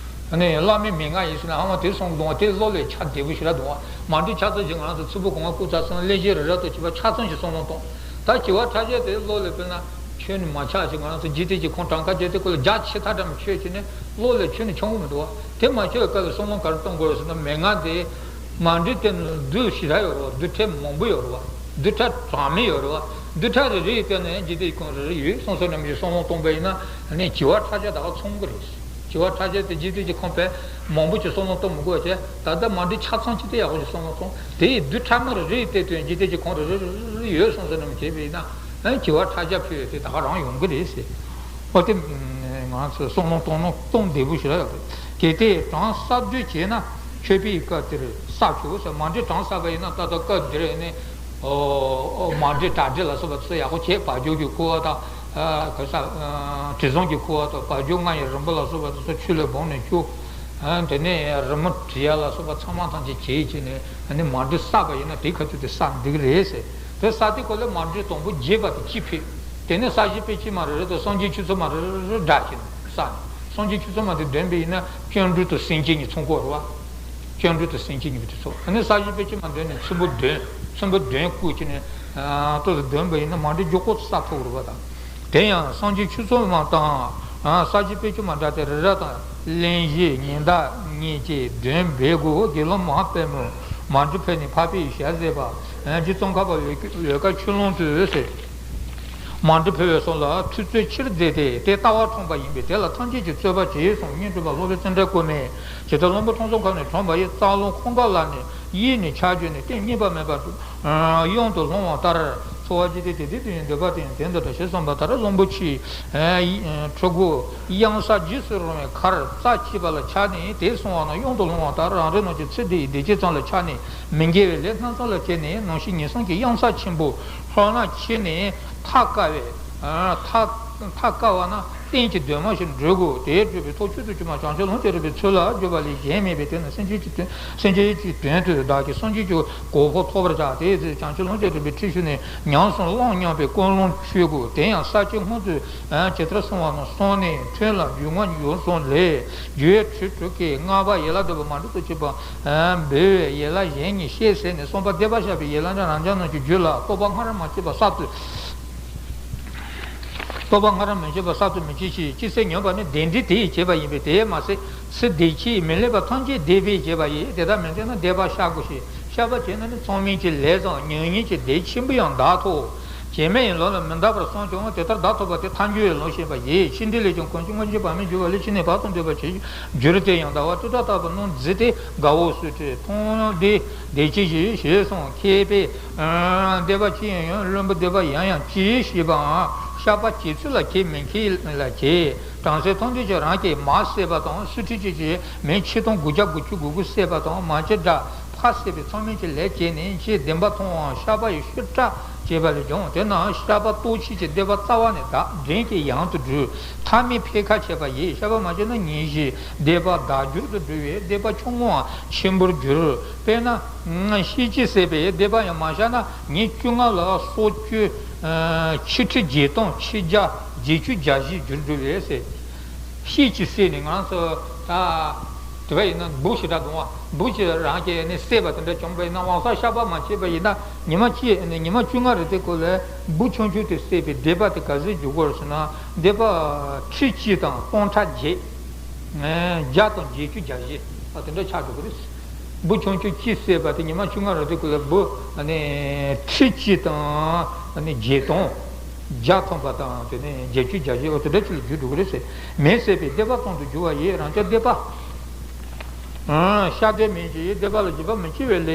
ཨ་ནི་བླ་མའི་མན་ངག་ཡིན་ཟེར་ན་ཧ་མ་དེ་གསུང་གི་འདུག་བ། དེ་བློ་ལ་ཁྱབ་བདེ་པོ་ཞེ་དྲག་འདུག་བ། མ་འདྲེ་ཆ་ཚང་ཞིག་ང་རང་ཚོ་ཚུལ་པོ་གོང་མ་སྐུ་ཚ་ཚང་ལས་བྱེད་རེ་རེ་དང་བཅས་པ་ཆ་ཚང་ཞིག་བསམ་བློ་གཏོང་། ད་བྱེ་བ་ཕྲག་བརྒྱ་དེ་བློ་ལ་དཔེར་ན་ཁྱོན་ནས་མ་ཆགས་ཤིག་ང་རང་ཚོ་འཇིག་རྟེན་གྱི་ཁོངས་གྲངས་ཀ་བརྒྱ་དེ་སྐོར་ལ་རྒྱ་ཆེ་ཐག་འདྲ་མི་ཆོད་ཅིག་ནས་བློ་ལ་ཁྱོན་ནས་འཆང་གི་མི་འདུག་བ། དེ་མ་ཆོད་པའི་སྐབས་ལ་བསམ་བློ་ག་རེ་གཏོང་དགོས་རེད་ཟེར་ན། མན་ངག་དེ་མ་འདྲེ་དེ་ནི་རྡུལ་ཞེ་དྲག་ཡོད་རེད་བ། རྡུལ་ཕྲན་མང་པོ་ཡོད་རེད་བ། རྡུལ་ཕྲན་གྲངས་མེད་ཡོད་རེད་བ། རྡུལ་ཕྲན་རེ་རེ་ཡི་སྟེང་ནས་འཇིག་རྟེན་གྱི་ཁོངས་རེ་རེ་ཡོད་སོང་ཟེར་ནས་མི་བསམ་བློ་གཏོང་པ་ཡིན་ན་ནི་བྱེ་བ་ཕྲག་བརྒྱ་ད་ག་ཚང་གི་རེད། བྱེ་བ་ཕྲག་བརྒྱ་དེ་འཇིག་རྟེན་གྱི་ཁོངས་དཔེ་མང་པོ་ཅིག་བསམ་བློ་གཏོང་མི་དགོས་བྱས། ད་ལྟ་མ་འདྲེ་ཆ་ཚང་གཅིག་དེ་ཡག་པོ་ཅིག་བསམ་བློ་གཏོང་། དེ་ཡི་རྡུལ་ཕྲན་མ་རེ་རེ་ཡི་སྟེང་དུ་འཇིག་རྟེན་གྱི་ཁོངས་རེ་རེ་རེ་རེ་ཡོད་སོང་ཟེར་ནས་བྱས་པ་ཡིན་ན། ཨ་བྱེ་བ་ཕྲག་བརྒྱ་ཕུལ་ཡོད་དེ་ད་ག་རང་ཡོང་གི་རེད་ཟེར། ཨོ་དེ་ང་ཚོས་བསམ་བློ་གཏོང་ན་གཏོང་བདེ་པོ་ཞིག་རེད། གལ་ཏེ་གྲངས་གསར་བསྡུ་བྱས་ན་མཆོད་པའི་སྐབས་དེར་གསར་ཆོག་ཟེར། མ་འདྲེ་གྲངས་གསར་པ་ཡིན་ན་ད་ལྟ་སྐབས་འདིར་ནི། ཨོ་ཨོ་མ་འདྲེ་གྲ་སྒྲིག་ལ་སོགས་པ་ཚོ་ཡག་པོ་བྱས། བ་ཕྱུགས་ཀྱི་ཁུ་བ་དང་། ཨ་ག་ས། ཨ་དྲི་བཟང་གི་ཁུ་བ་དང་བ་ཕྱུགས་ལྔ་ཡི་རིམ་པ་ལ་སོགས་པ་དེ་ཚོ་ཆུ་ལ་སྦངས་ནས་བཅུག་ཨ་དེ་ནས་རི་མོ་བྲི་ཡ་ལ་སོགས་པ་ཚང་མ་ཐམས་ཅད་བྱས་བྱས་ནས། ཨ་ནི་མ་འདྲེ་གསར་པ་ཡིན་ན་དེ་ཁ་ཐུག་དེ་གསར་འགྲིག་རེད་ཟེར། དེ་གསར་དུས་སྐབས་ལ་མ་འདྲེ་དང་པོ་རྒྱས་པ་དེ་གཅིག་ཕེབས། དེ་ནས་ས་གཞི་པད་ཕྱེད་མ་རེ་རེ་དང་སངས་རྒྱས་ཆོས་ཚོགས་མ་རེ་རེ་རེ་བསྒྲགས་བྱས་ནས་གསར་ནས། སངས་རྒྱས་ཆོས་ཚོགས་མ་དེ་འདོན་པ་ཡིན་ན་སྤྱང་གྲུང་དང་སེང་གེ་གཉིས་ཚང་ཀ་རེད་བ། སྤྱང་གྲུང་དང་སེང་གེ་གཉིས་པོ་དེ་ཚོ། ཨ་ནི་ས་གཞི་པད་ཕྱེད་མ་འདོན་ནས་ཚོམ་བུ་བདུན། ཚོམ་བུ་བདུན་བསྐོར་བྱས་ནས། ཏོག་ཙམ་འདོན་པ་ཡིན་ན་མ་འདྲི་མགྱོགས་པོ་ས་ཐོབ་རུ་བ་དང་། དེ་ཡང་སངས་རྒྱས་ཆོས་ཚོགས་མ་དང་ས་བཅད་དཔེ་ཆ་མ་འདྲ་སྟེ་རི་རབ་དང་གླེང་གཞི་ཉི་ཟླ་གཉིས་ཀྱིས་འདོན་འབད་དགོས། དགེ་སློང་མ་དཔལ་མོ་མ་འདྲི་ཕུལ་ནས་འཕགས་པའི་ཞལ་མཛད་པ། རྗེ་ཙོང་ཁ་པ་ལོ་ཀ་ཆོས་ལོངས་སྤྱོད་ཟེར། མ་འདྲི་ཕུལ་བའི་སོགས་ལ་ཐུབ་ཚོད་ཆེར་མཛད་དེ་དེ་ལྟ་བ་འཁྲུངས་པ་ཡིན་པས་དེ་ལ་ཐམས་ཅད་ཀྱིས་རྩོད་པ་བྱས་གསུངས། སྙན་སྒྲོན་པ་སློབ་དཔོན་ཙནྡྲ་གོ་མིས་ཇི་ལྟར་བློན་པོ་ཐོང་ཚོ་ཁ་ནས་དྲངས་པ་ཡི་རྩ་རླུང་ཁོང་ཁ་ལ་ནི་གཡས་ནས་ཆ་བྱོས་ནས་རྟེན་གཉིས་པ་མེད་པར་གཡོན་དུ་ལྷུང་བ་ལྟར། འཚོ་བ་སྐྱེལ་ཏེ་དེ་དུས་དུས་ཡུན་འདོད་པ་དེ་ཡང་དེ་འདི་འདྲ་ཞེས་གསུངས་པ་ལྟར་བློན་པོ་ཆེའི་ཕྲུ་གུ་གཡང་ས་རྗེས་སུ་རུང་བའི་ཁར་རྩ་ཆད་པ་ལ་ཆགས་ནས་དེ་སོང་བ་ན་གཡོན་དུ་ལྷུང་བ་ལྟར་རང་རེ་རྣམས་ཀྱི་ཚེ་འདི་ཡི་བདེ་སྐྱིད་ཙམ་ལ་ཆགས་ནས་མི་དགེ་བའི་ལས་སྣ་ཚོགས་ལ་སྤྱད་ནས་ནམ་ཞིག་ངན་སོང་གི་གཡང་ས་ཆེན་པོ་ལྷོ་ན་ཁྱེར་ནས་ཐག་དཀའ་བའི། ཐག་ཐག་དཀའ་བ་ན་རྟེན་གྱི་གདོད་མ་ཞིག་འགྲུབ་དགོས། དེས་གྲུབ་པའི་ཐོག་ཆོས་སུ་གྱུར་པ་བྱང་ཆུབ་ལམ་གྱི་རིམ་པའི་ཚུལ་ལ་སྦྱོར་བ་ལས་གཞན་མེད་པས་དེ་ནི་སེམས་ཅན་གྱི་དོན་སེམས་ཅན་གྱི་དོན་དུ་བདག་གིས་སངས་རྒྱས་ཀྱི་གོ་འཕང་ཐོབ་པར་བྱ། དེའི་ཚེ་བྱང་ཆུབ་ལམ་གྱི་རིམ་པའི་ཁྲིད་ཞུས་ནས་ཉམས་སུ་བླངས་སྙམ་པའི་ཀུན་སློང་ཆོས་དགོས། དེ་ཡང་ས་བཅད་སྔོན་དུ་ཇི་ལྟར་གསུངས་པ་ནང་སོང་ནས་ཐུན་ལ་རྒྱུ་ལྔ་འབྱོར་སོང་ལས་རྒྱུའི་ཁྲིད་དྲུག་གི་ལྔ་པ་ཡན་ལག་བསྡུ་བ་མ་འགྲུབ་ཏུ་གྱུར་པ་འབུལ་བའི་ཡན་ལག་གཞན་གཉིས་བཤད་ཟིན་ནས་གསུམ་པ་བཟླས་པ་བཤགས་པའི་ཡན་ལག་ནི་རང་ཅག་རྣམས་ཀྱི་རྒྱུད་ལ་རྟོག་པ་སྔ་རབས་མ་སྐྱེས་པ་གསར་དུ། རྟོག་པ་སྔ་རབས་མི་སྐྱེ་བ་གསར་དུ་མི་སྐྱེ་ཞིང་། སྐྱེ་ཚེ་ཉམས་པ་ནི་བདེ་འབྲས་དེ་ཡིས་བྱས་པ་ཡིན་པས་དེས་མ་ཟད་ཚེ་འདི་ཕྱིའི་མི་ལེགས་པ་ཐམས་ཅད་སྡིག་པས་བྱས་པ་ཡིན། དེ་ལྟར་མི་འདོད་ན་བཟླས་པ་བཤགས་དགོས་ཤིང་བཤགས་པ་བྱས་ན་ནི་མཚམས་མེད་ཀྱི་ལས་དང་མྱ་ངན་གྱི་སྡིག་ཆེན་པོ་ཡང་འདག་ཐོག་བྱེ་མའི་ལོ་ལ་མི་འདག་པར་སོང་ཀྱང་དེ་ལྟར་འདག་ཐུབ་པ་དེ་ཐལ་འགྱུར་བའི་ལམ་ཤེས་པ་ཡིན། ཕྱིས་འབྲས་ལས་ཀྱང་གང་ཕྱིར་སྔོན་གྱི་བར་མའི་རྒྱུ་བ་ལས་ཕྱིས་ནས་བར་དུ་འདོད་པ་བྱེད་རྒྱུར་དེ་ཡང་ཟླ་བ་དྲུག་སྒྲ་ལྟ་བུ་རྣམས་བརྫིས་ཏེ་དགའ་བོ་སུ་ཁྲིད་མཐོང་བདེ་བདེ་སྐྱིད་ཞེས་ཞེས་གསུངས། མཁས་པས། བཟླས་པ་ཅི་ཡང་ཡང་བླུན་པོ་བཟླས་པ་ཡང་ཡང་ཅི་ཞེས་པའང་བཤགས་པ་བྱེད་ཚུལ་ལ་མཁས་མི་མཁས་ལ་བྱེད། བྲམ་ཟེ་ཐུབ་བསྟན་གྱིས་རང་གི་མ་བསད་པ་དང་སུ་ཁྲིད་ཀྱིས་ཀྱི་མི་ཆིག་སྟོང་དགུ་བརྒྱ་དགུ་བཅུ་གོ་དགུ་བསད་པ་དང་མ་གྱི་དགྲ་ཕ་བསད་པའི་མཚམས་མེད་ཀྱི་ལས་བྱས་ནས་ཆེས་བདེན་པ་མཐོང་བའམ་བཤགས་པ་ཡི་ཤུགས་དྲག་བྱས་པ་ལས་ཀྱང་དེ་རྣམས་བཤགས་པ་སྟོབས་ཆེ་ཀྱི་བཟླས་པ་རྩ་བ་ནས་དག་འདྲེན་གྱི་ཡང་དུ་འགྲུབ། ཐ་མའི་འཕེལ་ཁ་ཆད་པ་ཡིས་བཤགས་པ་མ་བྱས་ན་ཉེས་བྱས་བཟླས་པ་དག་འགྱུར་དུ་འགྲོ་བས་བཟླས་པ་ཆུང་ངུའམ་ཆེན་པོར་འགྱུར། དཔེར་ན། ཤེས་བྱེད་བསད་པའི་བཟླས་པ་ཡང་མ་བཤགས་ན་ཉིན་བཅོ་ལྔ་ལ་སྲོག་གཅོད། ཆིག་ཁྲི་བརྒྱད་སྟོང་ཆིག་བརྒྱ་བརྒྱད་ཅུ་གྱ་བཞི་འགྱུར་འགྲོ་བས་ཟེར། ཤེས་བྱེད་བསད་ནས་ང་ཚོ་ད། དེ་བས་ཡིན་ན་འབུ་ཞེ་དྲག་གཏོང་བ་འབུ་ཞིག་རང་གིས་ནི་བསད་པ་དེ་འདྲ་བྱུང་བ་ཡིན་ན་ལམ་སང་བཤགས་པ་མ་བྱས་པ་ཡིན་ན་ཉི་མ་གཅིག་ནས་ཉི་མ་བཅོ་ལྔ་རེ་དེ་སྐོར་ལ་འབུ་ཆུང་ཆུང་དེ་བསད་པའི་བཟླས་པ་དེ་ག་ཚོད་འགྱུར་དགོས་རེད་ཟེར་ན་བཟླས་པ་ཁྲི་གཅིག་དང་སྟོང་ཕྲག་བརྒྱད། བརྒྱ་དང་བརྒྱད་ཅུ་གྱ་བཞི། ཨ་དེ་འདྲ་ཆགས་འགྲོ་གི་རེད། འབུ་ཆུང་ཆུང་གཅིག་བསད་པ་དེ་ཉི་མ་བཅོ་ལྔ་རེ་དེ་སྐོར་ལ་འབུ་ཨ་ནི་ཁྲི་གཅིག་དང་ཨ་ནི་བརྒྱད་སྟོང་། བརྒྱ་ཐམ་པ་དང་དེ་ནས་བརྒྱད་ཅུ་གྱ་བཞི། ཨོ་དེ་འདྲ་ཅིག་ལ་འགྱུར་འགྲོ་གི་རེད་ཟེར། མི་བསད་པའི་བཟླས་པ་ཙམ་དུ་འགྱུར་བ་ཡིས་རང་ཅག་བཟླས་པ། བཤགས་བཟླས་མིན་གྱི་བཟླས་པ་ལ་འཇིགས་པ་མི་སྐྱེ་བའི་ལས།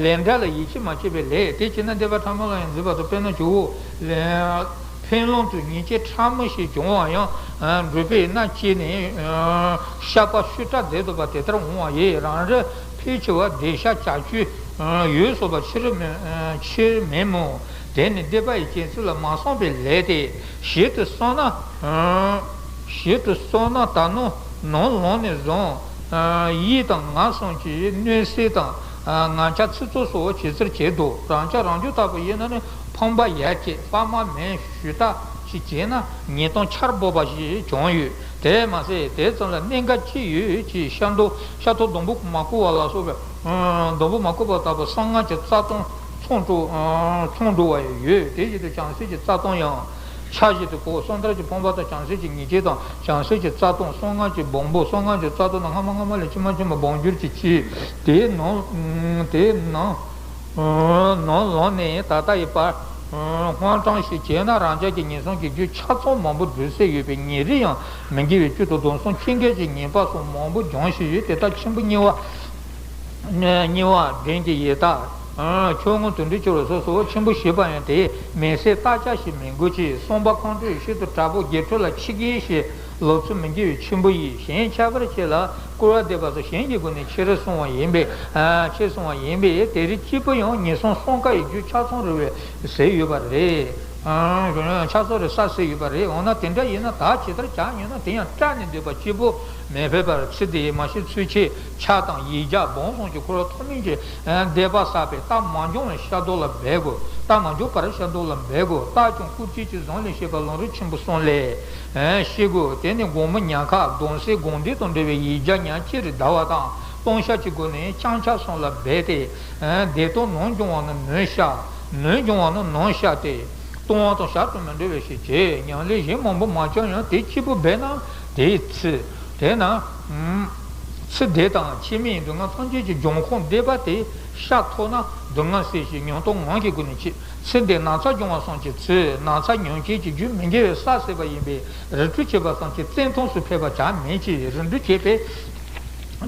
ལས་འབྲས་ལ་ཡིད་ཆེས་མ་བྱས་པའི་ལས་དེ་བྱས་ན་བཟླས་པ་ཕྲ་མོ་ལ་ཡང་འཛིན་པ་དང་དཔེར་ན་ཇོ་བོ། འཕེན་ལམ་དུ་ཉེས་ཆད་ཕྲ་མོ་ཞིག་བྱུང་བ་ཡང་འགྲུབ་པས་མནར་གཅོད་ནས་བཤགས་པ་ཤུགས་དྲག་མཛད་འདུག་པ་དེ་ལྟར་འོང་བ་ཡིས་རང་རེ་ཕལ་ཆེ་བ་བཟླས་བཤགས་བྱ་རྒྱུ་ཡོད་སོགས་པ་ཕྱིར་མི་ཕྱིར་མིན་མོད། དེ་ནི་བཟླས་པ་ཡི་རྐྱེན་ཚུལ་ལ་མ་སོང་བའི་ལས་ཏེ། ཞིབ་ཏུ་བསམས་ན། ཞིབ་ཏུ་བསམས་ན་ད་ནི་ནམ་ལངས་ནས་བཟུང་། ཡིད་དང་ངག་གསུམ་གྱི་གནོད་འཚེ་དང་། ངན་ཆགས་ཚིག་རྩུབ་སོགས་བྱེད་རྩིར་བྱེད་དོ། རང་ཅག་རང་རྒྱུད་ལྟ་བུ་ཡིན་ན་ནི་ཕངས་པ་ཡ་བྱེད་དཔའ་མ་མེད་ཞུ་དག་ཞིག་བྱས་ན་ཉེས་ལྟུང་ཆར་འབབ་པ་ཞིག་བྱུང་ཡོད། དེས་མ་ཟད་དེ་ཙམ་ལ་གནད་འགག་ཅི་ཡོད་ཅེས་ཤ་མདོག་ཤ་མདོག་སྡོང་པོ་མ་བསྐོལ་བ་ལ་སོགས་པའི། སྡོང་པོ་མ་བསྐོལ་བ་ལྟ་བུ་གསང་སྔགས་ཀྱི་རྩ་ལྟུང་མཚུངས་འགྲོ་མཚུངས་འགྲོ་བ་ཡང་ཡོད། དེ་བཞིན་དུ་བྱང་སེམས་ཀྱི་རྩ་ལྟུང་ཡང་། ཆ་བཞིན་དུ་གོ་གསང་བདག་གི་ཕངས་པ་དང་བྱང་སེམས་ཀྱི་ཉེས་བྱས་དང་བྱང་སེམས་ཀྱི་རྩ་ལྟུང་གསང་སྔགས་ཀྱི་སྦོམ་པོ་གསང་སྔགས་ཀྱི་རྩ་ལྟུང་ནི་སྔ་མ་སྔ་མ་ལས་ཕྱི་མ་ཕྱི་མ་སྦོམ་འགྱུར་གྱིས་ཕྱིས། དེའི་ནང་དེའི་ནང་ནང་ལངས་ནས་ད་ལྟ་ཡི་བར་དངོས་གྲངས་ཤིག་བྱས་ན་རང་ཅག་གི་ཉེས་སོང་གི་རྒྱུ་ཆ་ཚང་མང་པོ་སྒྲུབ་སྲོལ་ཡོད་པས་ཉེ་རིང་ཡང་མི་དགེ་བའི་བཅུ་དང་སྡོམ་གསུམ་ཁྱི་འགེལ་གྱི་ཉེས་པ་སོགས་མང་པོ་སྦྱངས་ཤིང་ཡོད། དེ་ལྟར་ཆེན་པོ་གཉིས་པ། གཉིས་པ་འདྲེན་གྱི་ཡི་དྭགས། ཆོས་མངོན་དུ་འདྲེན་གྱི་རོ་སོགས་སོགས་ཆེན་པོ་ཞེས་པ་ཡང་དེའི་མི་སེར་བརྟག་དཔྱད་ཞིག་མི་དགོས་ཀྱི་གསུམ་པ་ཁོང་ཁྲོའི་ཤུལ་དུ་དྲག་པོ་དགེ་ཕྲུག་ལ་ཁྱི་འགེལ་ཞེས་ལབ་ཚུལ་མི་དགེ་བའི་ཆེན་པོ་ཡིས་གཞན་ཁྱད་པར་ཅན་ལ་སྐུར་བ་འདེབས་པ་སོགས་གཞན་གྱི་སྒོ་ནས་ཆེ་རུ་སོང་བ་ཡིན་པས་ཆེ་སོང་བ་ཡིན་པས་དེ་རིགས་གཅིག་པུ་ཡང་ཉེས་སོང་གསུམ་ཀ་ཡི་རྒྱུ་ཆ་ཚང་རེད་པས་ཟེར་ཡོད་པ་རེད། ཆགས་སོགས་རེ་ས་ཟེར་ཡོད་པ་རེད། འོ་ན་དེ་འདྲ་ཡིན་ན་ད་ཇི་ལྟར་བྱ་ཉོན་ན་དེ་ཡང་སྐྲག་ནས་འདོད་པ་གཅིག་པུ་མི་ཕོད་པར་ཚེ་འདིའི་མ་ཤི་ཚུལ་ཁྲིམས་ཆགས་དང་ཡིད་འཇགས་སྦོམ་གསུམ་གྱི་འཁོར་བ་ཐོག་མེད་ཀྱི་འདོད་པ་བསགས་པས་རྟགས་མ་བྱུང་བར་ཤ་སྟག་ལ་འབད་དགོས། རྟགས་མ་བྱུང་བར་ཤ་སྟག་ལ་འབད་དགོས། རྟགས་ཀྱང་སྐུར་བྱེད་ཀྱི་གཟུངས་ལས་བཤད་པ་ལམ་རིམ་ཆེན་པོ་གསུམ་ལས་ཤེས་དགོས། དེ་ནི་དགོང་མོ་ཉལ་ཁ་གདུང་སེམས་དགོངས་འདུན་དང་འབྲེལ་བའི་ཡིད་འཇགས་ཉག་གཅིག་རེ་བཟླ་བ་དང་ལྟུང་བཤགས་ཀྱི་སྒོ་ནས་བརྐྱང་ཕྱག་གསུམ་ལ་འབད་དེ། བདེ་སྟོང་ནམ་བྱུང་བ་ན་མོས་བཤགས། ནོན་སྦྱོང་བ་ནི་ནོན་བཤགས་ཏེ། ལྟུང་བ་དང་བཤགས་སུ་མི་འགྲོ་བའི་ཕྱིར་བྱེད། ཉམས་ལེན་གཞན་མང་པོ་མ་བྱུང་ཡང་དེ་གཅིག་པུ་འབད་ན་དེའི་ཚེ། དེས་ན་ཚེ་འདས་དང་ཕྱི་མའི་སྡུག་བསྔལ་ཐམས་ཅད་ཀྱི་སྦྱོང་ཁུངས་སྡེ་པ་དེ་བཤགས་ཐུབ་ན་སྡུག་བསྔལ་སེལ་ཞིང་ཉམས་རྟོགས་ངང་གིས་སྒོ་ནས་ཆེ། ཚེ་འདིའི་ན་ཚ་སྦྱོང་བ་སོགས་ཀྱི་ཚེ་ན་ཚ་ཉམས་བྱེད་ཀྱི་རྒྱུ་མི་དགེ་བའི་ས་ཟད་པ་ཡིན་པས་རིགས་དྲུག་ཆད་པ་ཙམ་གྱིས་བཙན་ཐབས་སུ་ཕེབས་པ་ཅང་མིན་གྱི་རིགས་དྲུག་ཆད་པས།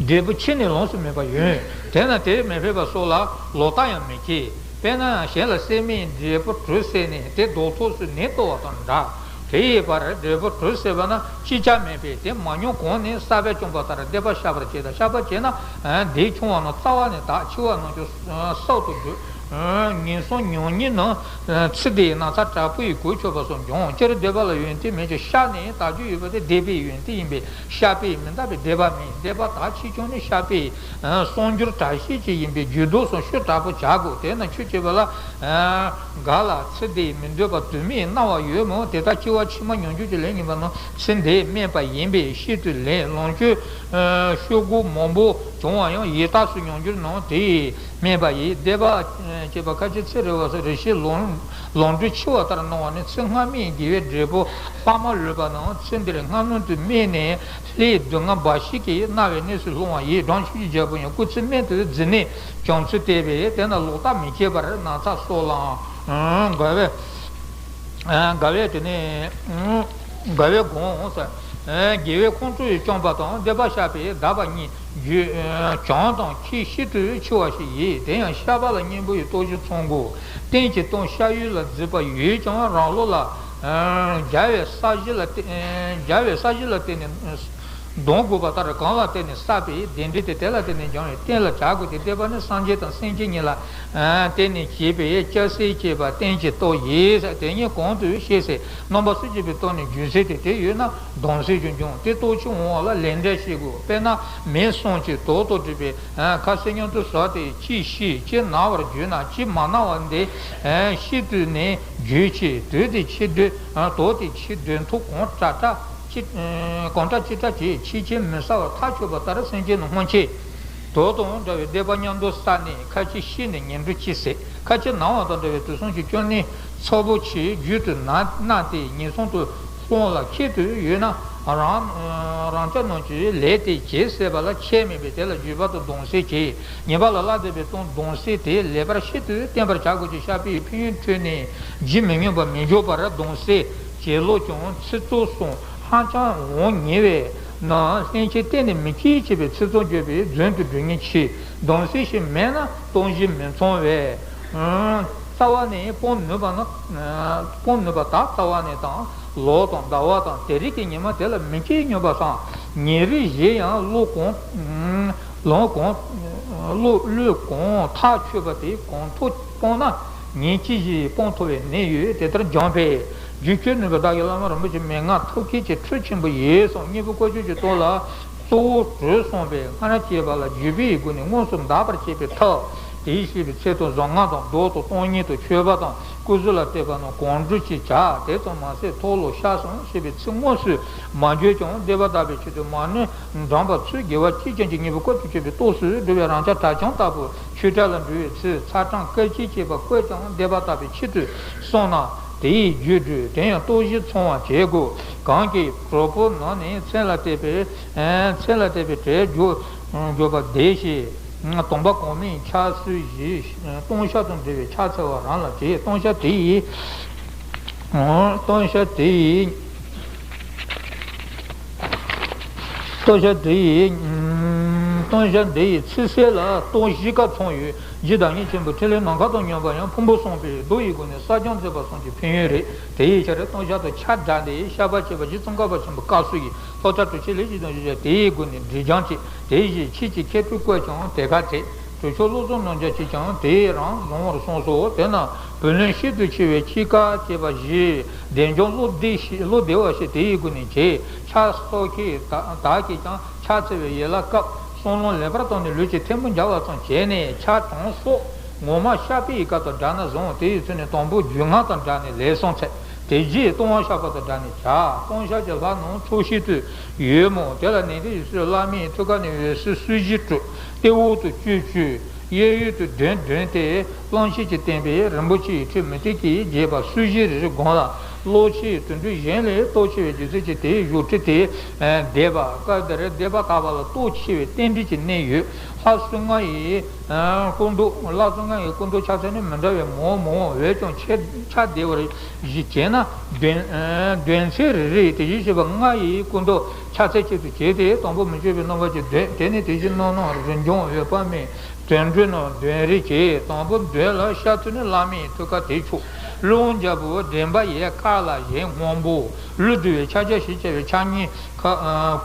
འབྲས་བུ་ཕྱི་ནས་ལོངས་སུ་མེད་པ་ཡོད། དེས་ན་དེར་མི་ཕེབས་པ་སོགས་ལ་ལོག་ལྟ་ཡང་མི་སྐྱེ། དཔེར་ན་གཞན་ལ་སྲེད་མེད་འབྲས་བུ་དྲུག་བསྲེས་ནས་དེ་ལྡོག་ཐབས་སུ་ནད་གཏོར་བ་དང་འདྲ། དེ་ཡི་བར་འབྲས་བུ་དྲུག་བསྲེས་པ་ན་ཅི་བྱ་མེད་པས་དེ་མ་མྱོང་གོང་ནས་ས་བོན་བཅོམ་པ་ལྟར་བཟླས་པ་བཤགས་པར་བྱེད་དང་བཤགས་པར་བྱེད་ན་འདས་ཆུང་བ་རྣམས་རྩ་བ་ནས་དག་ཆེ་བ་རྣམས་ཀྱང་གསར་དུ་འགྲུབ། ངན་སོང་མྱོང་ཉིད་ནི་ཚེ་འདིའི་ན་ཚ་དྲག་པོ་ཡིས་གོས་ཆོད་པ་སོགས་འབྱུང་། སྤྱིར་འདོད་པ་ལ་ཡོན་ཏན་མེད་ཀྱང་བཤགས་ནས་དག་རྒྱུ་ཡོད་པ་དེ་འདོད་པའི་ཡོན་ཏན་ཡིན་པས་བཤགས་པས་མི་འདག་པའི་འདོད་པ་མེད། འདོད་པ་དག་ཆེ་ཆུང་ནི་བཤགས་པས་གསར་འགྱུར་དྲག་ཤས་ཅིག་ཡིན་པས་རྒྱུ་ལྡོག་སོགས་ཤུགས་དྲག་པོ་བྱ་དགོས། དེས་ན་ཆོས་བྱེད་པ་ལ་ག་ལ་ཚེ་འདིའི་མི་འདོད་པ་དོན་མེད་སྣང་བ་ཡོད་མོད་དེ་དག་སྐྱེ་བ་ཕྱི་མ་མྱོང་འགྱུར་གྱི་ལས་ངན་པ་རྣམས་ཚེ་འདིའི་སྨད་པ་ཡིན་པས་ཤིན་ཏུ་ལེགས། ལོངས་སྤྱོད་ཤོག་གུ་མང་པོ་བྱུང་བ་ཡང་ཡི་དྭགས་སུ་མྱོང་འགྱུར་རྣམས་དེ་ཡི་སྨད་པ་ཡིན། སྡེ་པ་བྱེད་པ་ཁ་ཆེ་ཚེ་རིང་བ་སོགས་རེ་ཞིག་ལོངས་ལོངས་སྤྲོད་ཆེ་བ་ལྟར་སྣང་བ་ནི་ཚེ་སྔ་མའི་དགེ་བའི་འབྲས་བུ་དཔག་མ་ལུས་པ་རྣམས་ཚེ་འདིར་སྔ་སྣུར་དུ་སྨིན་ནས་ལྷའི་སྡུག་བསྔལ་འབའ་ཞིག་གིས་མནར་བའི་གནས་སུ་ལྷུང་བ་ཡིན། སྦྲང་ཆུ་ཡི་རྒྱལ་པོ་ཡང་སྐུ་ཚེ་སྨད་དུ་བརྫི་ནས་བྱང་ཚུལ་བསྟན་པས་དེ་ན་ལོག་ལྟ་མི་སྐྱེ་བར་ན་ཚ་སོགས་ལའང་དགའ་བས། དགའ་བས་དེ་ནས་དགའ་བས་དགོངས་ཟེར། དགེ་བའི་ཁོང་ཁྲོ་ཡིས་བཅོམ་པ་དང་འདོད་པ་བཤགས་པས་བདག་པ་གཉིས་རྒྱུ་བྱང་དང་ཁྱད་ཤིན་ཏུ་ཆེ་བ་ཞིག་ཡིན། དེ་ཡང་བཤགས་པ་ལ་གཉེན་པོ་ཡི་སྟོབས་བཞི་ཚང་དགོས། རྟེན་གྱི་སྟོབས་བཤགས་ཡུལ་ལ་བརྫུས་པ་ཡོད་ཀྱང་རང་ལུགས་ལ་རྒྱལ་བའི་ས་གཞི་ལ་བརྟེན་རྒྱལ་བའི་ས་གཞི་ལ་བརྟེན་ནས། གདོན་བགོས་པ་ལྟར་གང་ལ་བརྟེན་ནས་བསགས་པའི་བདེན་འབྲས་དེ་དེ་ལ་བརྟེན་ནས་འབྱུང་བའི་རྟེན་ལ་བྱ་དགོས་ཏེ། འདོད་པ་ནི་སངས་རྒྱས་དང་སེམས་ཅན་གཉིས་ལ་བརྟེན་ནས་སྐྱེས་པས་སྐྱ་སེར་སྐྱེས་པ་རྟེན་གྱི་སྟོབས་ཡིན། དེ་ཉིད་གོང་དུ་བཤད་ཚེ་རྣམ་པ་སུ་སྐྱེས་པའི་སྟོབས་ནི་རྒྱུ་ཟད་དེ་དེ་ཡོད་ན་གདོན་ཟད་ཀྱང་འབྱུང་སྟེ་སྟོབས་ཆུང་འོང་བ་ལ་ལས་འབྲས་ཤེས་དགོས། དཔེར་ན་མེ་གསུམ་གྱིས་དོག་ཏུ་སྒྲིབ་པའི་ཁ་ཟས་མཉམ་དུ་ཟ་སྟེ་གཅིག་ཤི་གཅིག་ན་བར་གྱུར་ན་གཅིག་མ་ན་བ་འདི་ཤི་དུས་ནས་རྒྱུ་ཆེ་དུས་དེ་ཆེ་དུས་དོག་དེ་ཆེ་དུས་ཐོག་གང་དྲག་དྲག་ཅི། གང་དྲག་ཅི་དྲག་བྱེད་ཕྱིས་ཆེས་མི་ཟ་བར་ཐག་ཆོད་པ་ལྟར་སེམས་ཅན་ནི་སྔོན་ཆད་དོག་དང་འདྲ་བའི་འདོད་པ་མཉམ་དུ་བསགས་ནས་ཁ་ཅིག་ཤི་ནས་ངན་འགྲོར་སྐྱེ་ཟེར། ཁ་ཅིག་ན་བ་དང་འདྲ་བའི་དུག་གསུམ་གྱི་སྐྱོན་ནི་ཚ་པོ་ཆེ་རྒྱུད་དུ་ན་ན་སྟེ་ངན་སོང་དུ་སོང་ལ་ཁྱད་དུ་ཡོད་ན་རང་རང་ཅག་རྣམས་ཀྱི་ལས་དེ་བྱེད་ཟེར་བ་ལ་ཁྱད་མེད་པས་དེ་ལ་བརྗོད་པ་དང་གདུང་སེམས་བྱེད། ཉེས་པ་ལ་བསླབ་བསྡད་པའི་སྟོང་གདུང་སེམས་དེ་ལེགས་པར་ཤིན་ཏུ་བསྟེན་པར་བྱ་དགོས་ཀྱི་བཤགས་པའི་ཕན་ཡོན་ཁྲོད་ནས་ཇི་མི་སྙམ་པ་མི་འཇོག་པར་གདུང་སེམས། བྱེད་ལོག་ཀྱང་ཚིག་རྩུབ་གསུངས་ཧང་ཅང་འོང་ཉེ་བས་ན་སེམས་ཅན་གཏན་ནས་མི་སྐྱིད་ཅེས་པའི་ཚིག་རྩུབ་བརྗོད་པས་རྫུན་དུ་འགྲོ་ཉེན་ཆེ། གདུང་སེམས་ཤིག་མེད་ན་སྟོབས་བཞི་མི་ཚང་བས། རྩ་བ་ནས་སྤོང་ནུས་པ་ན་སྤོང་ནུས་པ་དག་རྩ་བ་ནས་དང་ལོ་དང་ཟླ་བ་དང་དེ་རིགས་ཀྱི་ཉི་མ་དེ་ལ་མི་སྐྱིད་སྙམ་པ་སང་ཉིན་རེ་བཞིན་ཡང་ལོ་གང་ལོ་གང་ལོ་ལོས་གང་ཐག་ཆོད་པ་དེ་གང་ཐུབ་སྤོང་ན། ཉིན་གཅིག་བཞི་སྤོང་ཐུབ་པའི་ནད་ཡོད་དེ་ལྟར་སྦྱངས་པས་རྒྱུད་ཁྱོད་ནུས་པ་བདག་གི་བླ་མ་རིན་པོ་ཆེ་མན་ངག་ཐབས་མཁས་ཀྱི་ཁྲུས་ཆེན་པོ་ཡིན་གསུངས། སྙིང་པོ་བཀའ་བརྒྱུད་ཀྱི་ཐོག་ལ་གཙོ་བོ་དྲུག་གསུངས་པས་སྔར་བྱས་པ་ལ་བརྒྱུད་པའི་སྒོ་ནས་དངོས་སུ་འདག་པར་བྱེད་པའི་ཐབས་དེའི་ཤེས་པའི་ཚད་དང་གཟུངས་སྔགས་དང་མདོ་དང་སྟོང་ཉིད་དང་མཆོད་པ་དང་སྐུ་གཟུགས་ལ་བལྟས་པ་རྣམས་གང་འགྲུབ་ཅིག་བྱ། དེ་ཙམ་མ་ཟད་མཐོལ་ལོ་བཤགས་སམ་ཞེས་པའི་ཚིག་དངོས་སུ་མ་བརྗོད་ཀྱང་བཟླས་པ་བཏབ་པའི་ཆེད་དུ་མ་ཎི་བགྲངས་པ་ཚུལ་དགེ་བ་ཅིས་ཀྱང་གི་སྙིང་པོ་བཀའ་བརྒྱུད་ཀྱི་སྟོབས་སུ་འགྲོ་བའི་རང་ཅག་གྲྭ་ཆུང་ལྟ་བུ་ཆོས་གྲྭ་ལ་འགྲོ་བའི་ཚེ་ཚ་གྲང་སྐད་ཅིག་བྱས་པ་བཀོད་ཀྱང་བཟླས་པ་བཏབ་པའི་ཆེད་དུ་སོང་ན་དེའི་རྒྱུད་འགྲོས་དེ་ཡང་སྟོབས་བཞི་ཚང་བ་བྱེད་དགོས། གང་གི་གྲོགས་པོ་ནང་ནས་མཚན་ལ་བལྟས་པའི་མཚན་ལ་བལྟས་པའི་གྲལ་འཇོག་འཇོག་པ་བདེ་ཞེས་དང་པ་གོང་མའི་ཕྱག་སྲོལ་བཞི་ལྟུང་བཤགས་དང་འབྲེལ་བའི་ཕྱག་འཚལ་བ་རང་ལ་བྱེད། ལྟུང་བཤགས་དེ་ཡི། ལྟུང་བཤགས་དེ་ཡི། ལྟུང་བཤགས་དེ་ཡི། ལྟུང་བཤགས་འདི་ཡི་ཚིག་གསལ་ལ་སྟོབས་བཞི་ཀ་ཚང་ཡོད། རྗེ་བདག་ཉིད་ཆེན་པོའི་ཕྲིན་ལས་ནམ་མཁའ་དང་མཉམ་པ་ཡང་ཕུང་པོ་གསུངས་པས་མདོ་ཡི་སྒོ་ནས་གསལ་སྦྱང་མཛད་པ་གསུམ་གྱི་ཕན་ཡོན་རེད། དེ་ཡི་ཕྱིར་ལྟུང་བཤགས་དང་ཕྱག་བྲལ་ཏེ་བཤགས་པ་བྱས་པ་རྗེ་ཙོང་ཁ་པ་ཆེན་པོ་བཀའ་སྲོལ་གྱི་ལྷོ་བྲག་གྲུབ་ཆེན་ལས་བཞི་དང་བཞི་བརྒྱ་དེ་ཡི་སྒོ་ནས་སྒྲིབ་སྦྱང་བྱེད། དེ་བཞིན་ཕྱིས་ཀྱི་མཁས་གྲུབ་བཀོད་ཀྱང་དེ་ག་ཚད། གྲུབ་ཆོག་བློ་བཟང་རྣམ་རྒྱལ་གྱིས་ཀྱང་དེའི་རང་བཟུང་བར་གསུངས་སོ། དེས་ན་བུ་ལོན་ཤིན་ཏུ་ཆེ་བའི་ཕྱིར་ཀ་ཅེས་པ་བཞི། བདེ་འབྱུང་བློ་བདེ་ཞིག་བློ་བདེ་བ་ཞིག་དེ་ཡི་སྒོ་ནས་བྱེད། ཕྱག་སོགས་ཀྱིས་བདག་གིས་ཀྱང་ཕྱག་འཚལ་བའི་ཡན་ལག་སྐབས་བསམ་བློ་ལེགས་པར་བཏང་ནས་ལུས་ཀྱི་ཐལ་མོ་སྦྱར་བ་ཙམ་བྱས་ནས་ཕྱག་དྲུང་སོགས་ངོ་མ་བཤགས་པའི་སྐབས་དང་སྦྲགས་ན་བཟུང་། དེ་ཡི་ཚུལ་ནི་དང་པོ་རྒྱུད་སྔགས་དང་སྦྲགས་ནས་ལས་གསུམ་འཚལ། དེ་རྗེས་ལྟུང་བ་བཤགས་པ་དང་སྦྲགས་ནས་བྱ། ལྟུང་བཤགས་ཀྱི་ལྷ་རྣམས་ཚོགས་ཤིན་ཏུ་ཡོད་མོད་དེ་ལ་ནན་ཏན་ཡིད་སུ་བླ་མའི་ཐུགས་ཀ་ནས་འོད་ཟེར་སུ་བཞི་སྤྲོས། ལྟེ་འོག་ཏུ་བཅུད་བཅུག་གཡས་གཡོན་དུ་གདོན་གདོན་ཏེ། གླང་ཆེན་གྱིས་བསྟན་པའི་རིན་པོ་ཆེའི་ཁྲི་མུ་ཏིག་གིས་རྒྱས་པ་སུ་ཞིག་རི་རི་སྒང་ལ། གློག་ཆེན་དུད་འགྲོའི་གཞན་ལས་སྟོབས་ཆེ་བའི་རྒྱུ་མཚན་གྱིས། དེའི་བཞུགས་ཁྲི་དེ་བཟླས་པ། སྐབས་དེར་བཟླས་པ་དག་པ་ལ་སྟོབས་ཆེ་བའི་རྟེན་འབྲེལ་གྱི་གནད་ཡོད། ལྷ་སྲིན་ལྔ་ཡི་སྐུ་མདོག་ལྷ་སྲིན་ལྔ་ཡི་སྐུ་མདོག་ཕྱག་མཚན་ནི་མི་འདྲ་བའི་མང་མང་། འོན་ཀྱང་ཆེས་ཆ་བདེ་བར་ཞིག་བྱས་ན། གདོན་གདོན་ཚེ་རེ་རེ་ཡི་དེ་བཞིན་གཤེགས་པ་ལྔ་ཡི་སྐུ་མདོག་ཕྱག་མཚན་གཅིག་ཏུ་གྱེས་ཏེ། དང་པོ་མི་བསྐྱོད་པའི་རྣམ་པ་གྱིས་གདོན་དེ་ནི་དེ་བཞིན་གནམ་སྣ་རི་འཇོམས་འོད་དཔག་མེད། དོན་འགྲུབ་རྣམས་གདོན་རེ་བྱེད། དང་པོ་གདོན་ལ་ཤ་ཐུག་ནི་བླ་མའི་ཐུགས་ཀ་དེ་ཆོག། ཀླུ་དབང་རྒྱལ་པོ་འདྲེན་པ་ཡི་ཁ་ལ་གཞན་སྔོན་པོ། ཀླུ་འདུལ་བའི་ཕྱག་རྒྱ་ཞེས་བྱ་བའི་ཕྱག་བརྙན་ཁ་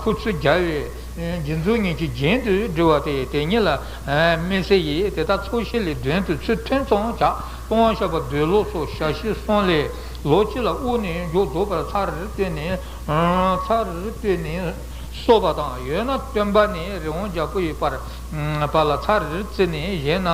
ཁུ་ཚུར་རྒྱལ་བའི་རྗེ་བཙུན་ཉིད་ཀྱིས་རྒྱན་དུ་བསྒྲིལ་བ་སྟེ། དེ་ཉིད་ལ་དམིགས་བསལ་ཡིས་དེ་དག་ཚོགས་ཞིང་ལས་གདོན་དུ་ཚུར་ཐོན་ཙམ་བྱ། སྟོང་པ་ཤར་བ་འདོད་ལོག་སོགས་ཞལ་ཤེས་གསུམ་ལས་ལོགས་གཅིག་ལ་དབུགས་ནི་མཇུག་རྫོགས་པར་ཚར་རེར་བཏོན་ནས་ཚར་རེར་བཏོན་ནས་གསོལ་བ་དང་། ཡོད་ན་སྟོན་པ་ནས་རི་དབང་རྒྱལ་པོ་ཡི་བར་བར་ལ་ཚར་རེར་བརྩིས་ནས་བཞེངས་ན།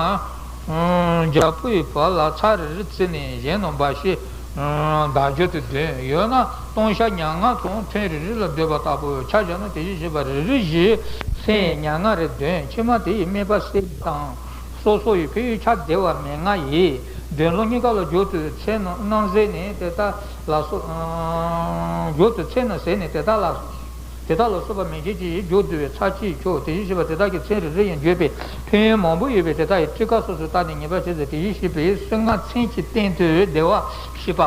རྒྱལ་པོ་ཡི་བར་ལ་ཚར་རེར་བརྩིས་ནས་བཞེངས་ན་འབའ་ཞིག་བདག་རྒྱུད་དུ་འདོན། ཡོད་ན་སྟོང་ཤར་ཉེར་ལྔ་ཙམ་ཐུན་རེ་རེ་ལ་བཟླས་པ་ལྟ་བུ་ཆ་བཞག་ན། དེ་བཞིན་གཤེགས་པ་རེ་རེ་བཞིན་མཚན་ཉེར་ལྔ་རེ་འདོན། ཕྱི་མ་དེ་ཡི་དམིགས་པ་གསལ་བ་དང་། སོ་སོ་ཡི་ཕན་ཡོན་ཆ་བདེ་བ་མན་ངག་ཡིས། འདོན་ལུགས་གཉིས་ཀ་ལ་མཇུག་ཏུ་མཚན་རྣམས་ཟད་ནས་དེ་དག་ལ་སོགས། མཇུག་ཏུ་མཚན་རྣམས་ཟད་ནས་དེ་དག་ལ། དེ་དག་ལ་སོགས་པ་མན་ཆད་ཀྱི་མཇུག་བསྡུ་བའི་ཚར་གཅིག་ཆོག། དེ་བཞིན་གཤེགས་པ་དེ་དག་གི་མཚན་རེ་རེ་ཡང་བརྗོད་པས་ཕན་ཡོན་མང་པོ་ཡོད་པས། དེ་དག་ཡི་ཊཱི་ཀ་སོ་སོར་བལྟས་ནས་ངེས་པར་བྱས་ཏེ། དེ་བཞིན་གཤེགས་པའི་གསུང་ངག་མཚན་གྱི་སྟེང་དུ་བདེ་བར་གཤེགས་པ།